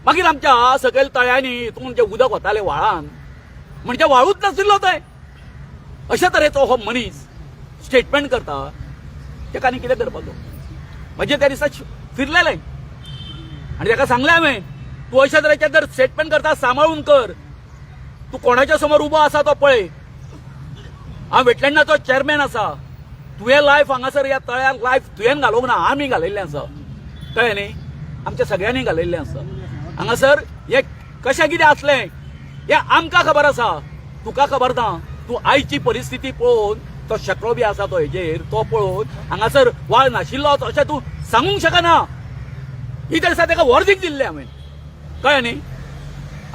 मागीर आमच्या सकयल तळ्यांनी हितून जे उदक वतालें व्हाळान, म्हणजे व्हाळूच नाशिल्लो थंय. अशा तरेचो हो मनीस स्टेटमेंट करता, ताका आनी कितें करपाचो? म्हणजे त्या दिसा फिरलेले आनी ताका सांगलें हांवें, तूं अशा तरेचें जर स्टेटमेंट करता, सांबाळून कर. तूं कोणाच्या समोर उबो आसा तो पळय. हांव वेटलँडाचो चेअरमॅन आसा. तुवें लायफ हांगासर ह्या तळ्यार लायफ तुवें घालोवंक ना, आमी घालयल्लें आसा, कळ्ळें न्ही? आमच्या सगळ्यांनी घालयल्लें आसा हांगासर. हें कशें कितें आसलें हें आमकां खबर आसा, तुका खबर ना. तूं आयची परिस्थिती पळोवन, तो शेंकडो बी आसा तो हेजेर तो पळोवन हांगासर वाळ नाशिल्लोच अशें तूं सांगूंक शकना. ही त्या दिसा ताका वॉर्निंग दिल्लें हांवें, कळ्ळें न्ही?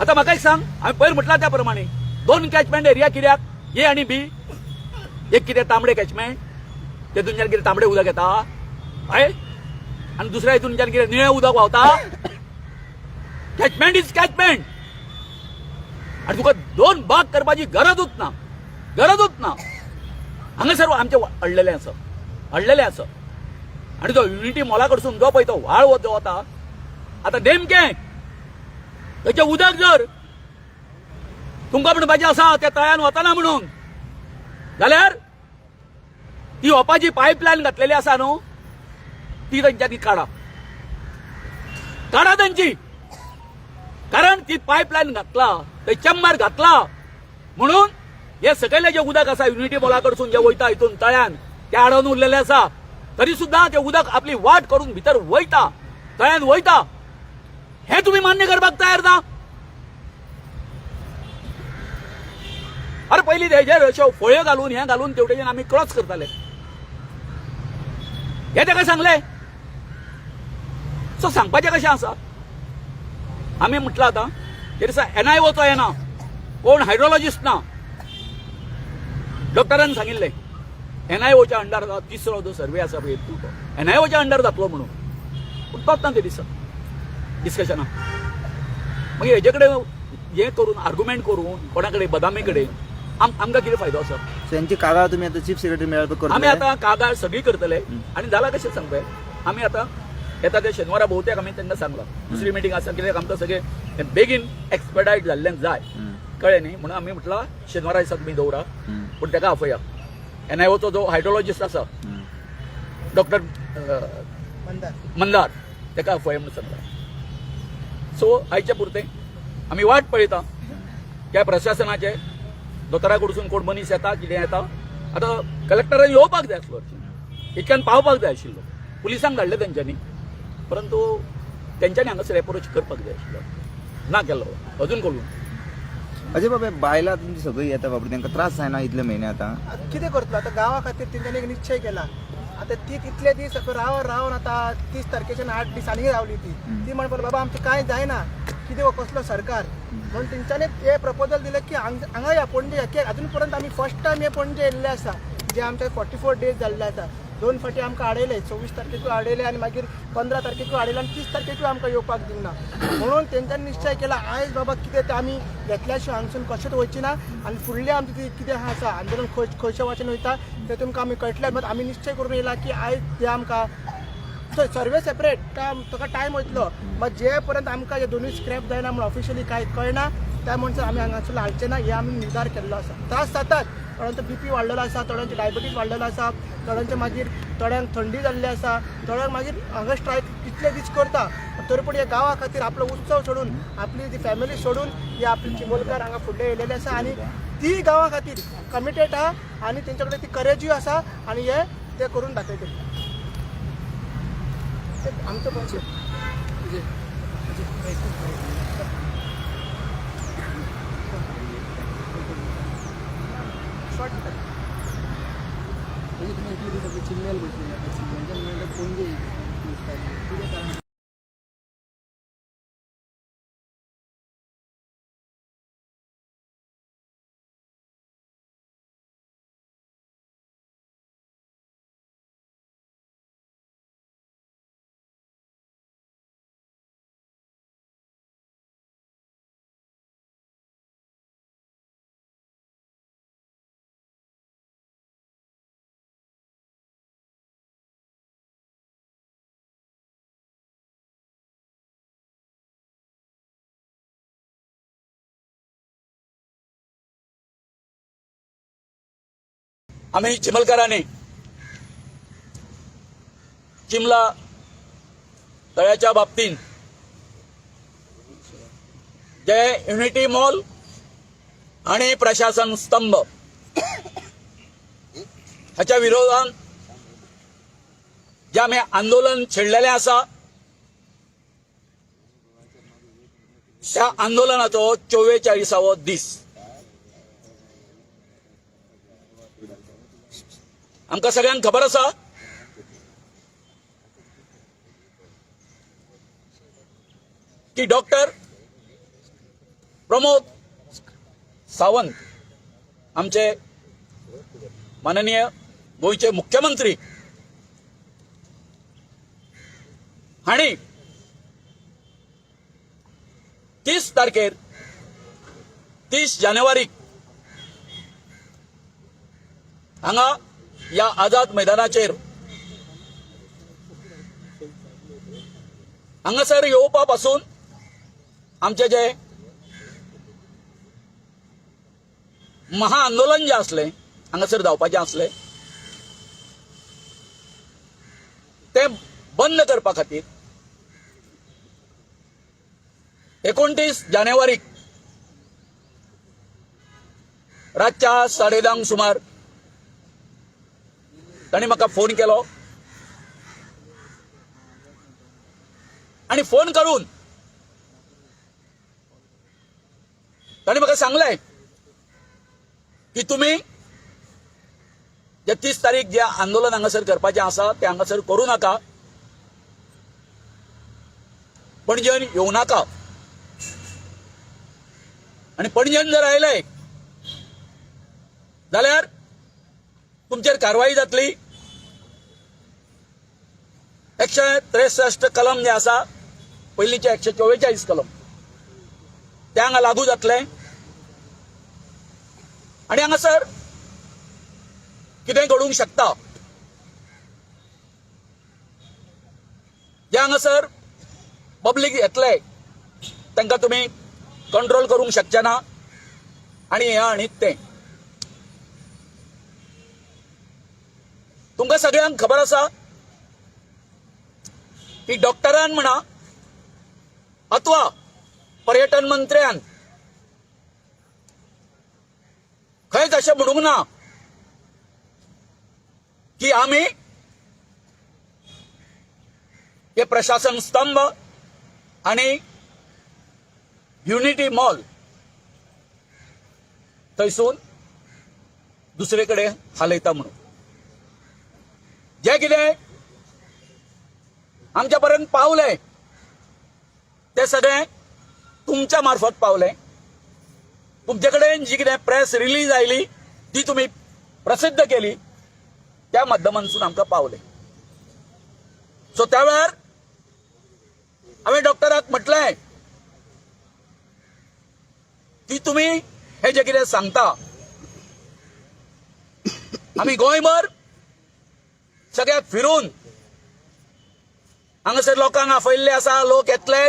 आतां म्हाका एक सांग, हांवें पयर म्हटलां त्या प्रमाणे दोन कॅचमेंट एरिया कित्याक, ए आनी बी? एक कितें तांबडे कॅचमेंट, तेतूनच्यान कितें तांबडे उदक येता, हय? आनी दुसऱ्या हितूनच्यान कितें निळें उदक व्हांवता? Catchment is catchment. आनी तुका दोन भाग करपाची गरजूच ना, गरजूच ना. हांगासर आमचें अडलेलें आसा, अडलेलें आसा. आनी तो युनिटी मॉला कडसून जो पळय तो व्हाळ जो वता, आतां नेमकें तेचें उदक जर तुमकां म्हणपाचें आसा त्या तळ्यान वतना म्हणून जाल्यार ती ओपाची पायपलायन घातलेली आसा न्हू, ती तेंच्यांनी काडा, काडा तेंची. कारण ती पायपलायन घातला, थंय चेंबर घातला म्हणून हे सकयले जे उदक आसा युनिटी मॉला कडसून जे वयता हितून तळ्यान ते आडोवन उरलेले आसा, तरी सुद्दां ते उदक आपली वाट करून भितर वयता, तळ्यान वयता. हे तुम्ही मान्य करपाक तयार ना. अरे पयलीं हेजेर अश्यो फळयो घालून हें घालून तेवटेच्यान आमी क्रॉस करताले, हे ताका सांगले. सो सांगपाचें कशें आसा, आमी म्हटलं आतां ते दिसा एनआयओचो येना, कोण हायड्रोलॉजिस्ट ना. डॉक्टरान सांगिल्लें एनआयओच्या अंडर तिसरो जो सर्वे आसा पळय तो एनआयओच्या अंडर जातलो म्हणून, पूण तोच ना ते दिसा डिस्कशना. मागीर हेजे कडेन हें करून आर्ग्युमेंट करून कोणा कडेन बदामी कडेन आमकां कितें फायदो आसा? सो यांची कागाळ तुम्ही आता चीफ सेक्रेटरी मेळ्ळ्यार आमी करतले? आतां कागाळ सगळी करतले. आनी जाला कशें सांगपय, आमी आतां येता ते शेनवारा भोवतेक आमी तांकां सांगलां दुसरी मिटींग आसा, कित्याक आमकां सगळें हें बेगीन एक्सपेडायट जाल्ल्यान जाय, कळ्ळें न्ही. म्हणून आमी म्हटलां शेनवारा दिसा तुमी दवरा, पूण ताका आफया एनआयओचो जो हायड्रोलॉजिस्ट आसा डॉक्टर मंदार, मंदार, ताका आफया म्हणून सांगला. सो आयचे पुरतें आमी वाट पळयता त्या प्रशासनाचे दोतोरा कडसून कोण मनीस येता, कितें येता. आतां कलेक्टरान येवपाक जाय आसलो, इतल्यान पावपाक जाय आशिल्लो. पुलिसांक धाडले तेंच्यांनी, परंतु तेंच्यांनी हांगासर एप्रोच करपाक जाय आशिल्लो, ना केल्लो अजून करून. अजय बाबा, बायलां तुमची सगळी येता बाबा, तांकां त्रास जायना इतले म्हयने आतां? आतां कितें करतलो आतां, गांवा खातीर तेंच्यांनी एक निश्चय केला. आतां ती तितले दीस रावन रावन आतां 30 तारखेच्यान 8 दीस आनी रावली ती. ती म्हणपाक बाबा आमचें कांय जायना, कितें हो कसलो सरकार म्हणून तेंच्यांनी हे प्रपोजल दिलें की हांगा या पणजे या, कित्याक अजून पर्यंत आमी फर्स्ट टायम हे पणजे येयल्ले आसा, जे आमचे 44 डेज जाल्ले आसा. 2 फावटी आमकां आडयले, 24 तारखेकूय आडयले आनी मागीर 15 तारखेकूय आडयले आनी 30 तारखेकूय आमकां येवपाक दिवना. म्हणून तेंच्यांनी निश्चय केला आयज बाबा कितें तें आमी घेतल्या शिवाय हांगसून कशेंच वचची ना. आनी फुडलें आमचें कितें कितें आसा आंदोलन खंयच्या वाटेन वयता तें तुमकां आमी कळटलें. मात आमी निश्चय करून येयला की आयज ते आमकां सर्वे सेपरेट ताका टायम वयतलो, मात जे पर्यंत आमकां हे दोनूय स्क्रॅप जायना म्हूण ऑफिशियली कांय कळना त्या म्हणसर आमी हांगासर हालचे ना, हे आमी निर्धार केल्लो आसा. त्रास जातात, थोड्यांचो बीपी वाडलेलो आसा, थोड्यांचे डायबिटीज वाडलेलो आसा, थोड्यांचे मागीर थोड्यांक थंडी जाल्ली आसा, थोड्यांक मागीर हांगा स्ट्रायक कितले दीस करता, तरी पूण ह्या गांवा खातीर आपलो उत्सव सोडून आपली ती फॅमिली सोडून ही आपली चिंबोलकार हांगा फुडले येयलेले आसा आनी ती गांवा खातीर कमिटेड आहा आनी तेंच्या कडेन ती करेजूय आसा आनी हे ते करून दाखयतले. ते आमचो पक्ष. शॉर्ट. म्हणजे तुम्ही इतले दीस आपले चिल्लेल बसलेले आता चिल्ल्याच्यान मेळटा पणजे कितें कारण? आमी चिमलकारांनी चिमला तळ्याच्या बाबतींत जे युनिटी मॉल आणि प्रशासन स्तंभ हाच्या विरोधात जे आमी आंदोलन छेडलेलें आसा त्या आंदोलनाचो 44वो दीस. आमकां सगळ्यांक खबर आसा की डॉक्टर प्रमोद सावंत आमचे माननीय गोंयचे मुख्यमंत्री हांणी 30 तारखेर 30 जानेवारीक हांगा या आझाद मैदानाचेर हांगासर येवपा पासून आमचे जे महाआंदोलन जे असलें हांगासर जावपाचें आसलें तें बंद करपा खातीर 29 जानेवारीक रातच्या 10:30 सुमार तांणी म्हाका फोन केलो आणि फोन करून तांणी म्हाका सांगलें की तुमी जे 30 तारीख जे आंदोलन हांगासर करपाचें आसा तें हांगासर करूं नाका, पणजेन येवं नाका आनी पणजेन जर आयले जाल्यार तुमचेर कारवाई जातली. 163 कलम जे आसा, पयलींचे 144 कलम ते हांगा लागू जातले आनी हांगासर कितें घडूंक शकता. जे हांगासर पब्लीक येतले तांकां तुमी कंट्रोल करूंक शकचे ना आनी हें आनी तें. तुमकां सगळ्यांक खबर आसा की डॉक्टरान म्हणा अथवा पर्यटन मंत्र्यान खंयच अशें म्हणूंक ना की आमी हे प्रशासन स्तंभ आनी युनिटी मॉल थंयसून दुसरे कडेन हालयता म्हणून. जे कितें आमच्या पर्यंत पावले ते सगळें तुमच्या मार्फत पावले. तुमचे कडेन जी कितें प्रेस रिलीज आयली ती तुमी प्रसिद्ध केली, त्या माध्यमांतसून आमकां पावले. सो त्या वेळार हांवें डॉक्टराक म्हटलें की तुमी हे जे कितें सांगता, आमी गोंयभर सगळ्याक फिरून हांगासर लोकांक आपयल्ले आसा, लोक येतले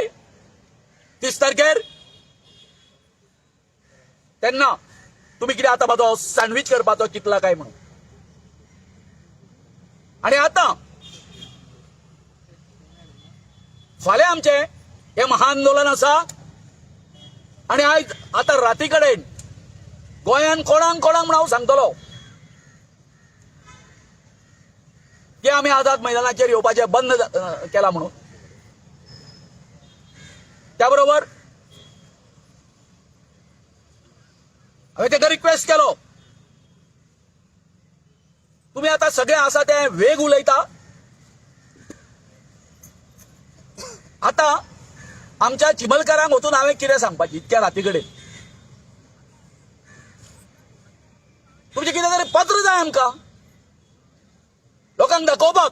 30 तारखेर, तेन्ना तुमी कितें आतां म्हाजो सँडवीच करपाचो चिंतला काय म्हणून. आनी आतां फाल्यां आमचें हें महाआंदोलन आसा आनी आयज आतां राती कडेन गोंयान कोणाक कोणाक म्हूण हांव सांगतलो की आमी आझाद मैदानाचेर येवपाचें बंद केलां म्हणून. त्या बरोबर हांवें ताका रिक्वेस्ट केलो, तुमी आतां सगळें आसा तें वेग उलयता, आतां आमच्या चिमलकारांक वचून हांवें कितें सांगपाचें इतक्या राती कडेन? तुमचें कितें तरी पत्र जाय आमकां लोकांक दाखोवपाक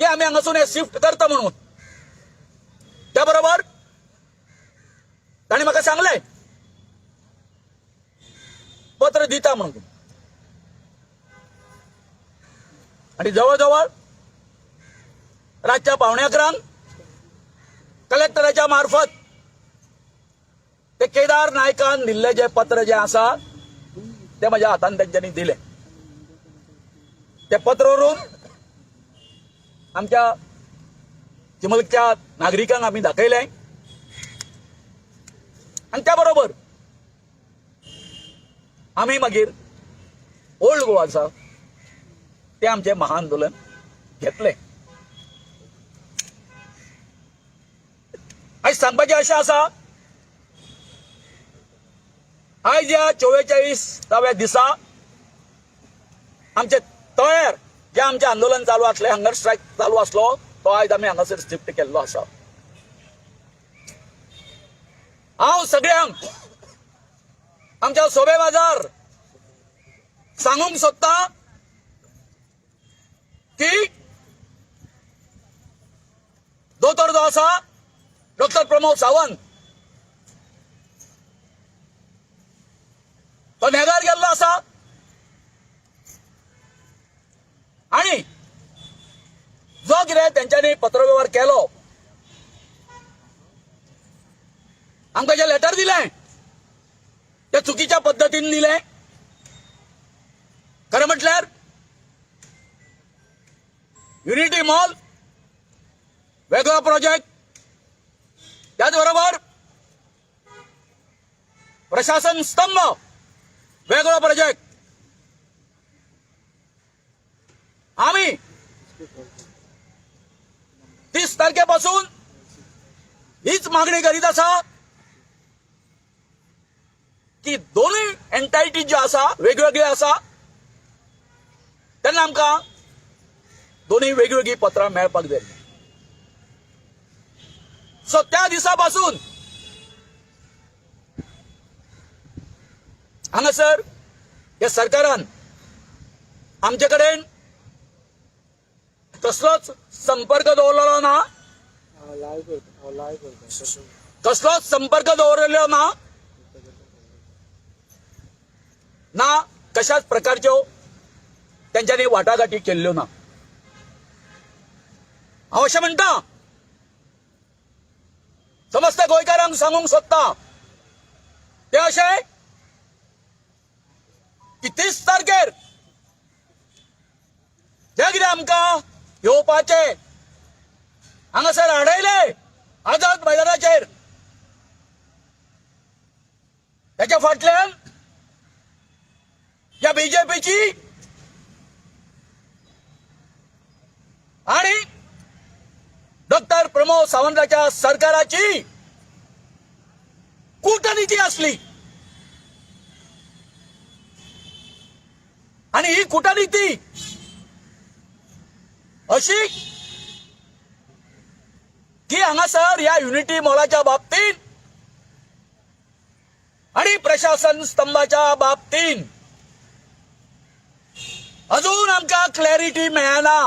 की आमी हांगासून हें शिफ्ट करता म्हणून. त्या बरोबर तांणी म्हाका सांगलें पत्र दिता म्हणून. आनी जवळ जवळ रातच्या 10:45 कलेक्टराच्या मार्फत ते केदार नायकान दिल्ले जे पत्र जे आसा ते म्हज्या हातान तेंच्यांनी दिलें. ते पत्र व्हरून आमच्या चिमलच्या नागरिकांक आमी दाखयलें आनी त्या बरोबर आमी मागीर ओल्ड गोवा आसा तें आमचें महाआंदोलन घेतलें. आयज सांगपाचें अशें आसा, आयज ह्या 44व्या दिसा आमचे तयार जे आमचें आंदोलन चालू आसलें, हंगर स्ट्रायक चालू आसलो, तो आयज आमी हांगासर शिफ्ट केल्लो आसा. हांव सगळ्यांक आमच्या सोबे बाजार सांगूंक सोदता की दोतोर जो आसा डॉक्टर प्रमोद सावंत तो नेगार गेल्लो आसा आनी जो कितें तेंच्यांनी पत्रवेव्हार केलो, आमकां जें लेटर दिलें ते चुकीच्या पद्दतीन दिले. खरें म्हटल्यार युनिटी मॉल वेगळो प्रोजेक्ट, त्याच बरोबर प्रशासन स्तंभ वेगळो प्रोजेक्ट. आम्ही 30 तारखेपासून हीच मागणी करीत आसा की दोनूय एंटायटी ज्यो आसा वेगवेगळ्यो आसा, तेन्ना आमकां दोनूय वेगवेगळीं पत्रां मेळपाक जाय. सो त्या दिसा पासून हांगासर ह्या सरकारान आमचे कडेन कसलोच संपर्क दवरलेलो ना. लाय करता, लाय करता. कसलोच संपर्क दवरलेलो ना, ना कशाच प्रकारच्यो त्यांच्यानी वाटाघाटी केल्ल्यो ना. हांव अशें म्हणटा, समस्त गोंयकारांक सांगूंक सोदता ते अशें की 30 तारखेर जे कितें आमकां येवपाचें हांगासर आडयले आझाद मैदानाचेर, त्याच्या फाटल्यान या बीजेपीची आणि डॉक्टर प्रमोद सावंताच्या सरकाराची कूटनीती असली आणि ही कूटनीती अशी की हांगासर ह्या युनिटी मॉलाच्या बाबतीत आणि प्रशासन स्तंभाच्या बाबतीत अजून आमकां क्लॅरिटी मेळना.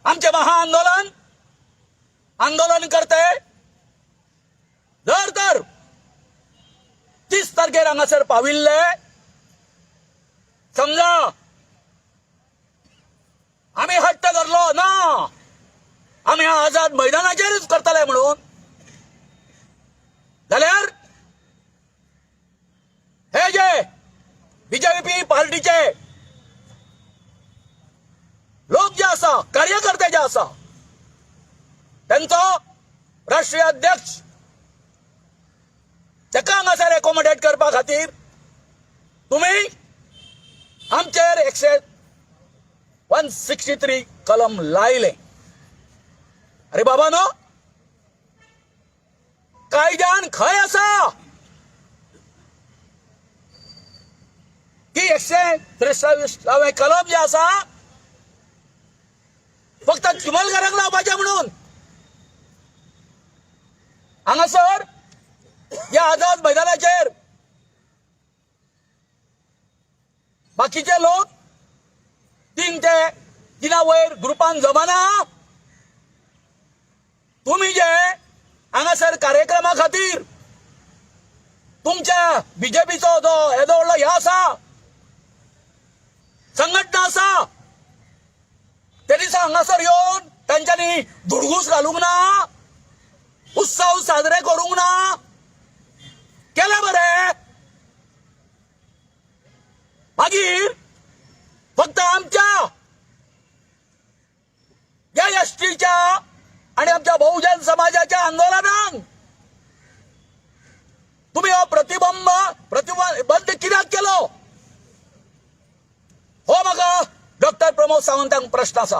आमचें महाआंदोलन आंदोलन करते जर तर 30 तारखेर हांगासर पाविल्ले, समजा आमी हट्ट धरलो ना आमी आझाद मैदानाचेरच करतले म्हणून, जाल्यार हे जे बीजेपी पार्टीचे लोक जे आसा, कार्यकर्ते जे आसा, त्यांचो राष्ट्रीय अध्यक्ष ताका हांगासर एकोमोडेट करपा खातीर तुमी आमचेर 163 कलम लायले. अरे बाबा नो, कायद्यान खंय आसा की 163 कलम जे आसा फक्त चिमलकारांक लावपाचें म्हणून? हांगासर ह्या आझाद मैदानाचेर बाकीचे लोक 3 ते 3 वयर ग्रुपान जमाना. तुमी जे हांगासर कार्यक्रमा खातीर तुमच्या बीजेपीचो जो येदो व्हडलो हे आसा, संघटना आसा, ते दिसा हांगासर येवन तांच्यांनी धुडगूस घालूंक ना, उत्सव साजरे करूंक ना, केले बरे. मागीर फक्त आमच्या या एसटीच्या आणि आमच्या बहुजन समाजाच्या आंदोलनाक तुम्ही हो प्रतिबंध कित्याक केलो, हो म्हाका डॉक्टर प्रमोद सावंतांक प्रश्न आसा.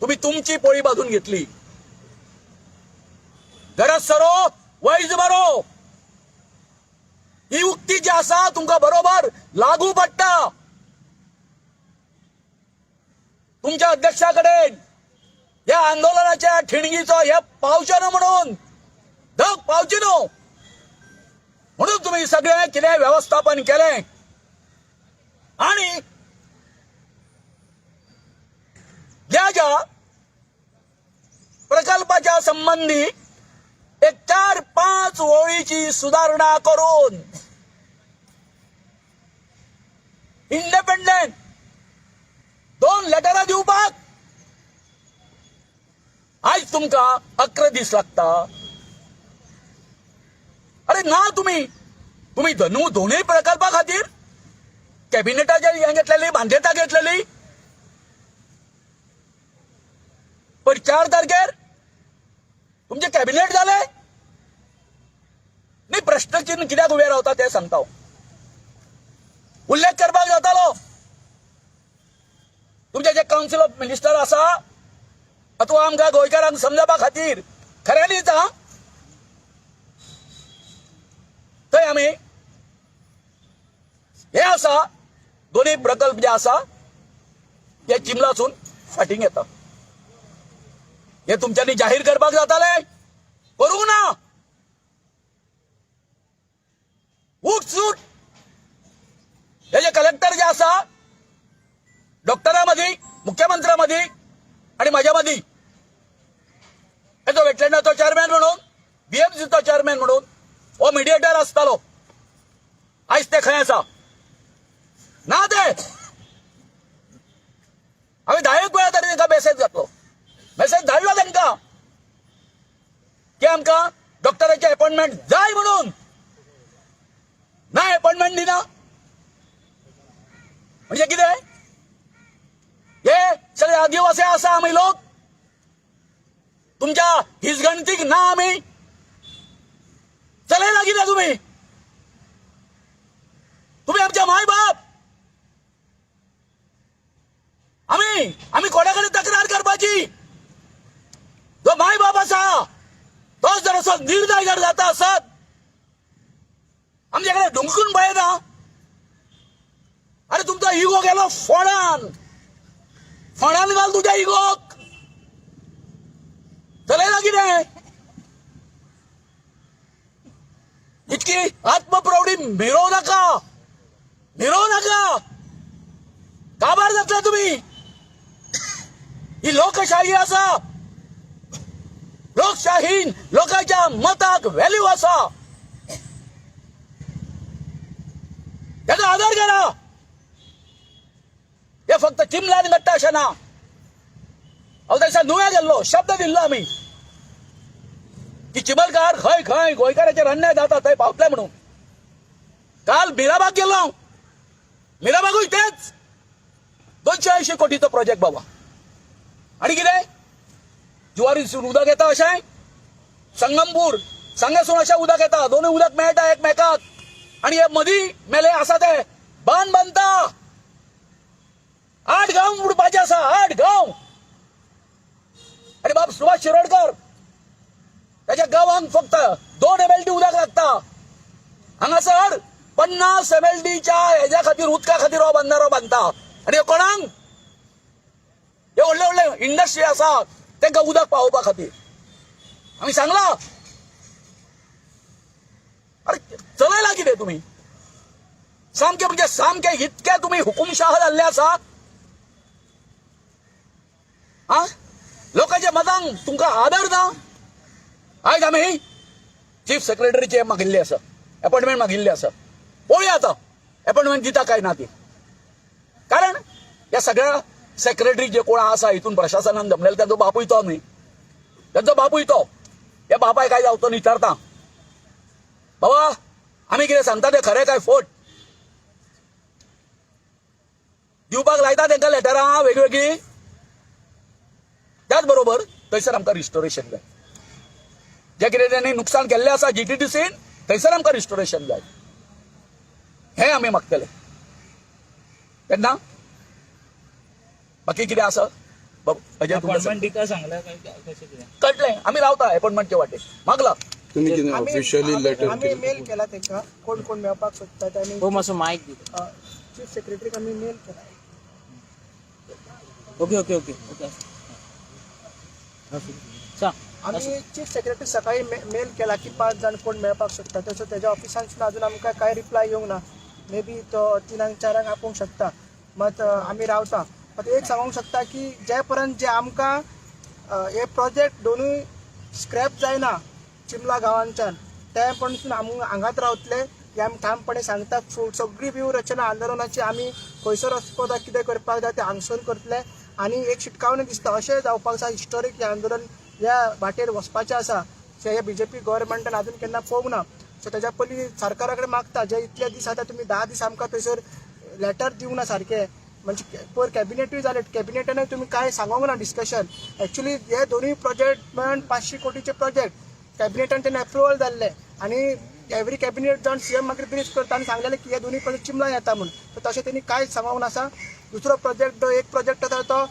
तुम्ही तुमची पोळी बांधून घेतली, गरज सरो वैज बरो ही उक्ती जी आसा तुमकां बरोबर लागू पडटा. तुमच्या अध्यक्षा कडेन ह्या आंदोलनाच्या ठिणगीचो हे पावचे न्हू म्हणून, धग पावचे न्हू म्हणून तुम्ही सगळे कितें व्यवस्थापन केलें आणि ज्या ज्या प्रकल्पाच्या संबंधी एक 4-5 ओळीची सुधारणा करून इंडिपेंडंट 2 लेटरां दिवपाक आयज तुमकां 11 दीस लागता. अरे ना, तुम्ही तुम्ही धनू दोन्ही प्रकल्पा खातीर कॅबिनेटाचे हें घेतलेली, मान्यता घेतलेली, पण 4 तारखेर तुमचे कॅबिनेट जाले न्ही. प्रश्नचिन्ह कित्याक उबें रावता तें सांगता हांव. उल्लेख करपाक जातालो तुमचे जे कावन्सिल ऑफ मिनिस्टर आसा अथवा आमकां गोंयकारांक समजपा खातीर खऱ्यांनीच हा थंय आमी हे आसा, दोन्ही प्रकल्प जे आसा ते चिमलासून फाटीं घेता, हे तुमच्यांनी जाहीर करपाक जाताले. करूंक ना. उठ सूट हे जे कलेक्टर जे आसा, डॉक्टरा मदीं, मुख्यमंत्र्या मदीं आनी म्हाज्या मदीं, हेचो वेटलँडाचो चेअरमॅन म्हणून, बीएमसीचो चेअरमॅन म्हणून हो मिडिएटर आसतालो. आयज ते खंय आसा? ना ते. हांवें 10 एक वेळा तरी तांकां मेसेज घातलो, मेसेज धाडलो तांकां की आमकां डॉक्टराचे अपॉइंटमेंट जाय म्हणून. ना, अपॉइंटमेंट दिना म्हणजे कितें? हे सगळे आदिवासी आसा आमी लोक, तुमच्या हिजगणतीक ना आमी. चलयला कितें तुम्ही? तुम्ही आमच्या माय बाप. आमी आमी कोणा कडेन तक्रार करपाची? जो माय बाप आसा तोच जर असो निर्दय जर जाता आसत, आमच्या कडेन ढुंकून पळयना. अरे, तुमचो इगो गेलो फोणान. फोणान घाल तुझ्या इगोक. चलयला कितें? इतकी आत्मप्रौढी मिरवू नका, मिरवू नका. काबार जातले तुम्ही. ही लोकशाही आसा. लोकशाहीन लोकांच्या मताक व्हॅल्यू आसा, त्याचा आदर करा. हे फक्त चिमल्यान घडटा अशें ना. हांव त्या नुव्या गेल्लो, शब्द दिल्लो आमी की चिमलकार खंय खंय गोंयकाराचेर अन्याय जाता थंय पावतले म्हणून. काल मिराबाग गेलो हांव. मिराबागूय तेच 280 कोटीचो प्रोजेक्ट बाबा. आणि कितें, जुवारीसून उदक येता अशें, संगमपूर सांगेसून अशें उदक येता. दोनूय उदक मेळटा एकमेकाक आणि हे मदीं मेले आसा ते बांद बांदता. आठ गांव बुडपाचे आसा, आठ गांव. आनी बाब सुभाष शिरोडकर त्याच्या गांवांक फक्त 2 एमएलडी उदक लागता. हांगासर 50 एमएलडीच्या हेज्या खातीर, उदका खातीर हो बंधारो बांदता. आनी हे कोणाक? हे व्हडले व्हडले इंडस्ट्री आसा तांकां उदक पावोवपा खातीर. आमी सांगला, अरे चलयला कितें तुमी? सामके म्हणजे सामके इतके तुमी हुकुमशाह जाल्ले आसा. आ लोकांच्या मतांक तुमकां आदर ना. आयज आमी चीफ सेक्रेटरीचे मागिल्ले आसा, अपॉइंटमेंट मागिल्ले आसा. पळोवया आतां अपॉइंटमेंट दिता काय ना ती. कारण ह्या सगळ्या सेक्रेटरी जे कोण आसा हितून प्रशासनान जमलेले, तांचो बापूय तो न्ही, तांचो बापूय तो. ह्या बापाय काय जावतो विचारता, बाबा आमी कितें सांगता तें खरें काय फोट? दिवपाक लायता तांकां लेटरां वेगवेगळीं. त्याच बरोबर थंयसर आमकां रिस्टोरेशन जाय. जे कितें तेणी नुकसान केल्लें आसा जीटीडीसीन, थंयसर आमकां रिस्टोरेशन जाय, हें आमी मागतले तेन्ना. बाकी कितें आसा बाबू अजय, तुमकां अपॉइंटमेंट दिता सांगला काय कशें कितें? कळटलें. आमी रावता अपॉइंटमेंटचे वाटेक मागला. तुम्ही कितें आमी ऑफिशियली लेटर आमी मेल केला तांकां, कोण कोण मेळपाक सोदतात आनी हो, मातसो मायक दिता. चीफ सेक्रेटरीक आमी मेल केला. ओके ओके ओके ओके, सांग. आमी चीफ सेक्रेटरी सकाळी मेल केला की पांच जाण कोण मेळपाक सोदता. तसो तेज्या ऑफिसांतसून अजून आमकां कांय रिप्लाय येवंक ना. मे बी तो 3 4 आंक आपोवंक शकता. मात आमी रावता. मात एक सांगूंक शकता की जे पर्यंत जे आमकां हे प्रोजेक्ट दोनूय स्क्रॅप जायना चिमला गांवांच्यान, ते पणसून आमी हांगात रावतले हे आमी ठामपणे सांगता. सगळी व्यूह रचना आंदोलनाची आमी खंयसर वचपाक जाय, कितें करपाक जाय तें हांगसर करतले. आनी एक शिटकावणी दिसता, अशें जावपाक जाय, हिस्टोरीक हें आंदोलन ह्या वाटेर वचपाचें आसा, हे बीजेपी गव्हर्मेंटान अजून केन्ना पळोवंक ना. सो तेज्या पयलीं सरकारा कडेन मागता जे इतले दीस आतां तुमी 10 दीस आमकां थंयसर लेटर दिवंक ना सारकें. म्हणजे पयर कॅबिनेटूय जालें, कॅबिनेटानूय तुमी कांय सांगोंक ना डिस्कशन. एक्चुली हे दोनूय प्रोजेक्ट मेळून 500 कोटीचे प्रोजेक्ट कॅबिनेटान तेन्ना एप्रुवल जाल्ले आनी एवरी कॅबिनेट जावन सीएम मागीर ब्रीफ करता आनी सांगलेलें की हे दोनूय प्रोजेक्ट चिमला येता म्हूण. सो तशें तेणी कांयच सांगोंक नासा. दुसरो प्रोजेक्ट, एक प्रोजेक्ट आसा तो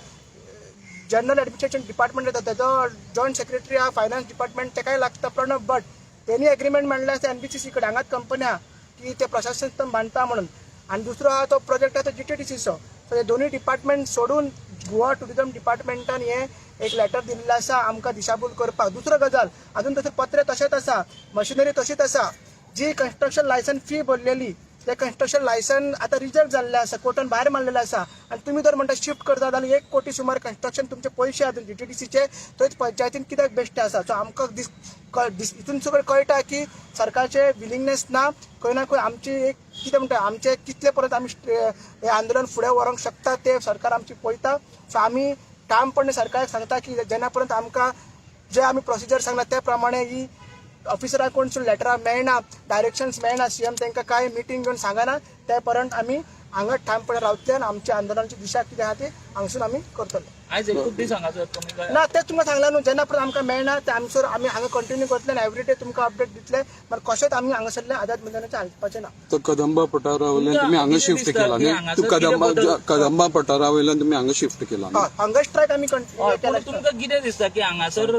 जनरल ऍडमिनिस्ट्रेशन डिपार्टमेंट येता, तेजो जॉयंट सेक्रेटरी आहा फायनान्स डिपार्टमेंट, तेकाय लागता प्रणब भट. तेणी एग्रीमेंट मांडले आसा एनबीसीसी कडेन, हांगाच कंपनी आहा की ते प्रशासन बांदता म्हणून. आनी दुसरो आहा तो प्रोजेक्ट आहा तो जीटीडीसीचो. सो हे दोनूय डिपार्टमेंट सोडून गोवा टुरिझम डिपार्टमेंटान हे एक लेटर दिल्लें आसा आमकां दिशाभूल करपाक. दुसरो गजाल, अजून तशें पत्रे तशेंच आसा, मशिनरी तशीच आसा. जी कन्स्ट्रक्शन लायसन फी भरलेली ते कन्स्ट्रक्शन लायसन आतां रिजेक्ट जाल्लें आसा, कोर्टान भायर मारलेलें आसा. आनी तुमी जर म्हणटा शिफ्ट करता जाल्यार 1 कोटी सुमार कन्स्ट्रक्शन तुमचे पयशे अजून जीटीडीसीचे थंयच पंचायतीन कित्याक बेश्टे आसा? सो आमकां दीस हितून सगळें कळटा की सरकारचे विलिंगनेस ना. खंय ना खंय आमची एक कितें म्हणटा, आमचे कितले परत आमी हें आंदोलन फुडें व्हरूंक शकता ते सरकार आमची पळयता. सो आमी ठामपणे सरकाराक सांगता की जेन्ना पर्यंत आमकां जे आमी प्रोसिजर सांगला त्या प्रमाणे ही ऑफिसरा कडसून लेटरां मेळना, डायरेक्शन्स मेळना, सीएम तांकां कांय मिटींग घेवन सांगना, ते पर्यंत आमी हांगा ठामपणे रावतले आनी आमच्या आंदोलनाची दिशा कितें आहा ती हांगसून आमी करतले. आयज एकूच दीस हांगासर तुमी काय? ना, तेच तुमकां सांगला न्हू, जेन्ना पर्यंत आमकां मेळना ते आमसर आमी हांगा कंटिन्यू करतले आनी एवरी डे तुमकां अपडेट दितले. मागीर कशेंच आमी हांगासरले आझाद मैदानाचेर हालपाचें ना. तर कदंबा पठारा वयल्यान तुम्ही हांगा कितें शिफ्ट दिसता केला की न्ही? हांगासर तूं कदंबा कितें बदल- कदंबा पठारा वयल्यान तुम्ही हांगा शिफ्ट केला न्ही? हय, हंगर स्ट्रायक आमी हय, कंटिन्यू पूण केला. तुमकां कितें दिसता की हांगासर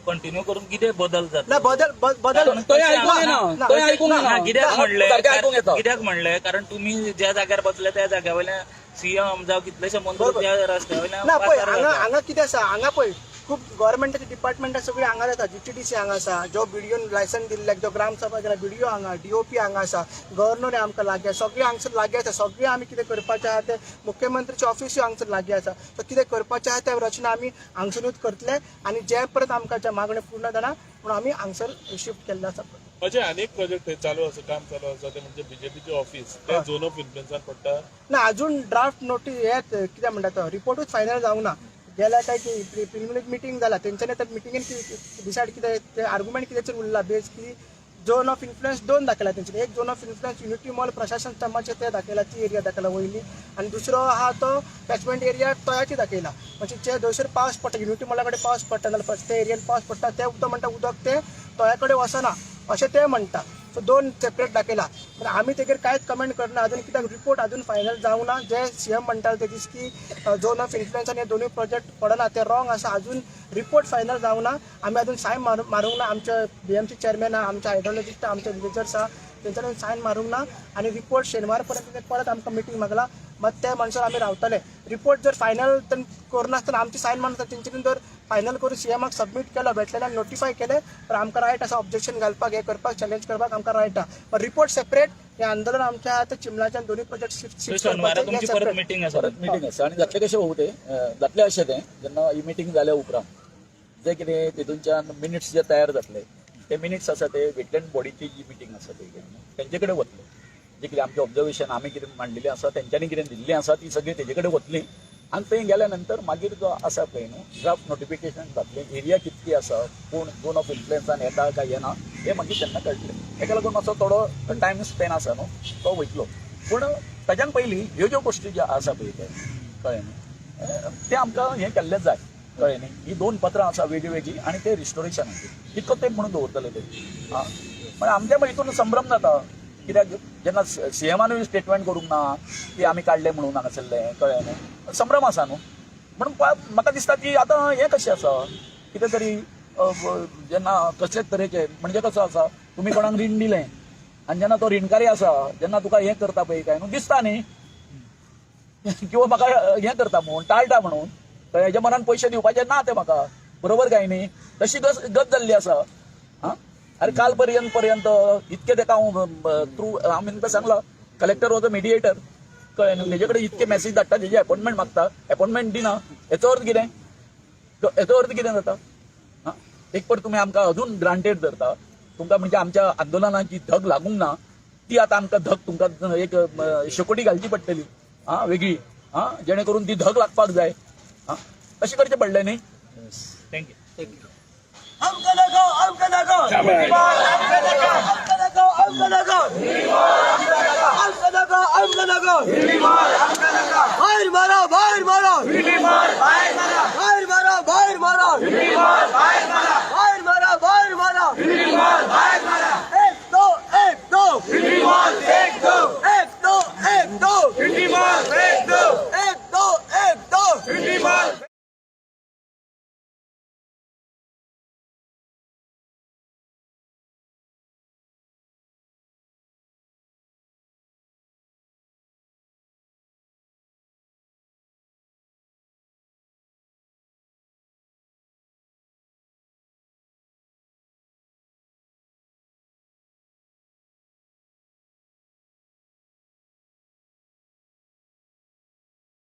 कंटिन्यू करून कितें बदल जाता? ना, बदल बदल थंय आयकूंक येना, ना, थंय आयकूंक ना, येना. कित्याक म्हणलें? सारकें आयकूंक येता. कित्याक म्हणलें, कारण तुम्ही ज्या जाग्यार बसले त्या जाग्या वयल्यान सीएम जावं कितलेशे मंत्री बरोबर. त्या रस्त्या वयल्यान ना, पळय, पासार हांगा जाता. हांगा कितें आसा, हांगा पळय खूब गव्हर्मेंटाचे डिपार्टमेंटां सगळीं हांगा जाता. जीटीडीसी हांगा आसा, जो बीडीओन लायसन दिल्ले, जो ग्रामसभा केला बीडीओ हांगा, डीओपी हांगा आसा, गव्हर्नर आमकां लागीं आसा, सगळें हांगसर लागीं आसा. सगळें आमी कितें करपाचें आहा तें मुख्यमंत्रीचे ऑफिसूय हांगसर लागीं आसा. सो कितें करपाचें आहा तें रचना आमी हांगसरूच करतले आनी जे परत आमकां ज्या मागण्यो पूर्ण जाना म्हणून आमी हांगसर शिफ्ट केल्लें आसा. अजय, अनेक प्रोजेक्ट थंय चालू आसा, काम चालू आसा, ते म्हणजे बीजेपीचे ऑफिस, ते झोन ऑफ इन्फ्लुएन्सान पडटा? ना, अजून ड्राफ्ट नोटीस हे कितें म्हणटा तो रिपोर्टूच फायनल जावंक ना. गेल्या काय की प्रिलिमिनरी मिटींग जाला तेंच्यांनी, त्या मिटिंगेन डिसायड कितें ते आर्ग्युमेंट कितें उरला बेस की झोन ऑफ इन्फ्लुएन्स दोन दाखयला तेंच्यांनी. एक zone of influence unity mall प्रशासन स्तंभाचे ते दाखयला, ती एरिया दाखयला वयली आनी दुसरो आहा तो कॅचमेंट एरिया तोयाची दाखयला. म्हणजे जे थंयसर पावस पडटा, युनिटी मॉला कडेन पावस पडटा नाल्यार ते एरियन पावस पडटा, ते उदक म्हणटा उदक ते तोया कडेन वचना अशें ते म्हणटा. सो दोन सेपरेट दाखयला, पण आमी तेजेर कांयच कमेंट करना अजून, कित्याक रिपोर्ट अजून फायनल जावंक ना. जे सीएम म्हणटाले ते दीस की झोन ऑफ इन्फ्लुएन्स आनी हे दोनूय प्रोजेक्ट पडना, ते रॉंग आसा. अजून रिपोर्ट फायनल जावंक ना, आमी अजून सायन मारूंक ना. आमचे बीएमसी चेअरमॅन आहा, आमचे हायड्रोलॉजिस्ट, आमचे विलेजर्स आहा, तेंच्यानी सायन मारूंक ना. आनी रिपोर्ट शेनवार पर्यंत ते परत आमकां मिटींग मागला, मात ते म्हणसर आमी रावतले. रिपोर्ट जर फायनल करनासतना आमची सायन मारता, तेंच्यांनी जर फायनल करून सीएमाक सबमीट केलो, वेटलँडान नोटिफाय केलें तर आमकां रायट आसा ऑब्जेक्शन घालपाक, हें करपाक, चॅलेंज करपाक आमकां रायट आहा. पण रिपोर्ट सेपरेट, हें आंदोलन आमच्या आतां चिमलाच्यान दोन्ही प्रोजेक्ट शिफ्ट शनिवारा तुमची परत मिटींग आसा? परत मिटींग आसा आनी जातलें कशें भाऊ तें, जातलें अशें तें, जेन्ना ही मिटींग जाल्या उपरांत जे कितें तितूनच्यान मिनिट्स जे तयार जातले ते मिनिट्स आसा ते वेटलँड बॉडीची जी मिटींग आसा ती तेंचे कडेन वतले. जे कितें आमचें ऑब्जर्वेशन आमी कितें मांडलेलें आसा, तेंच्यांनी कितें दिल्लें आसा, ती सगळी तेजे कडेन वतली आनी थंय गेल्या नंतर मागीर जो आसा पळय न्हू ड्राफ्ट नोटिफिकेशन जातलें. एरिया कितकी आसा, कोण झोन ऑफ इन्फ्लुएन्सान येता काय येना हें मागीर तेन्ना कळटलें. तेका लागून मातसो थोडो टायम स्पेन आसा न्हू तो वयतलो. पूण ताज्यान पयलीं ह्यो ज्यो गोश्टी ज्यो आसा पळय ते कळ्ळें न्ही, ते आमकां हें केल्लें जाय, कळ्ळें न्ही. ही दोन पत्रां आसा वेगळी वेगळी आनी ते रिस्टोरेशनाची इतको तेंप म्हणून दवरतले ते. आं, पण आमच्या हितून संभ्रम जाता, कित्याक जेन्ना सीएमानूय स्टेटमेंट करूंक ना की आमी काडले म्हणून हांगासरलें, कळ्ळें न्हू, संभ्रम आसा न्हू. म्हणून म्हाका दिसता की आतां हें कशें आसा कितें तरी जेन्ना कसलेच तरेचे म्हणजे कसो आसा, तुमी कोणाक रीण दिलें आनी जेन्ना तो रिणकारी आसा जेन्ना तुका हें करता पळय काय न्हू दिसता न्ही किंवा म्हाका हें करता म्हणून टाळटा म्हणून, तर हेज्या मनान पयशे दिवपाचे ना ते म्हाका, बरोबर काय न्ही? तशी गत जाल्ली आसा. आं, अरे काल पर्यंत पर्यंत इतके तेका हांव थ्रू हांव तुमकां सांगला, कलेक्टर वॉज अ मिडिएटर, कळ्ळें न्हू. तेजे कडेन इतके मॅसेज धाडटा, तेजी अपॉयंटमेंट मागता, अपॉयंटमेंट दिना. हेचो अर्थ कितें? हेचो अर्थ कितें जाता? आं, एक पट तुमी आमकां अजून ग्रांटेड धरता तुमकां, म्हणजे आमच्या आंदोलनाची धग लागूंक ना ती आतां आमकां धग तुमकां एक शेकोटी घालची पडटली आं वेगळी आं, जेणे करून ती धग लागपाक जाय. आं, तशें करचें पडलें न्ही. Thank you. Thank you. आमकां नाका, आमकां नाका, आमकां नाका, आमकां नाका, आमकां नाका, आमकां नाका, आमकां नाका. हय.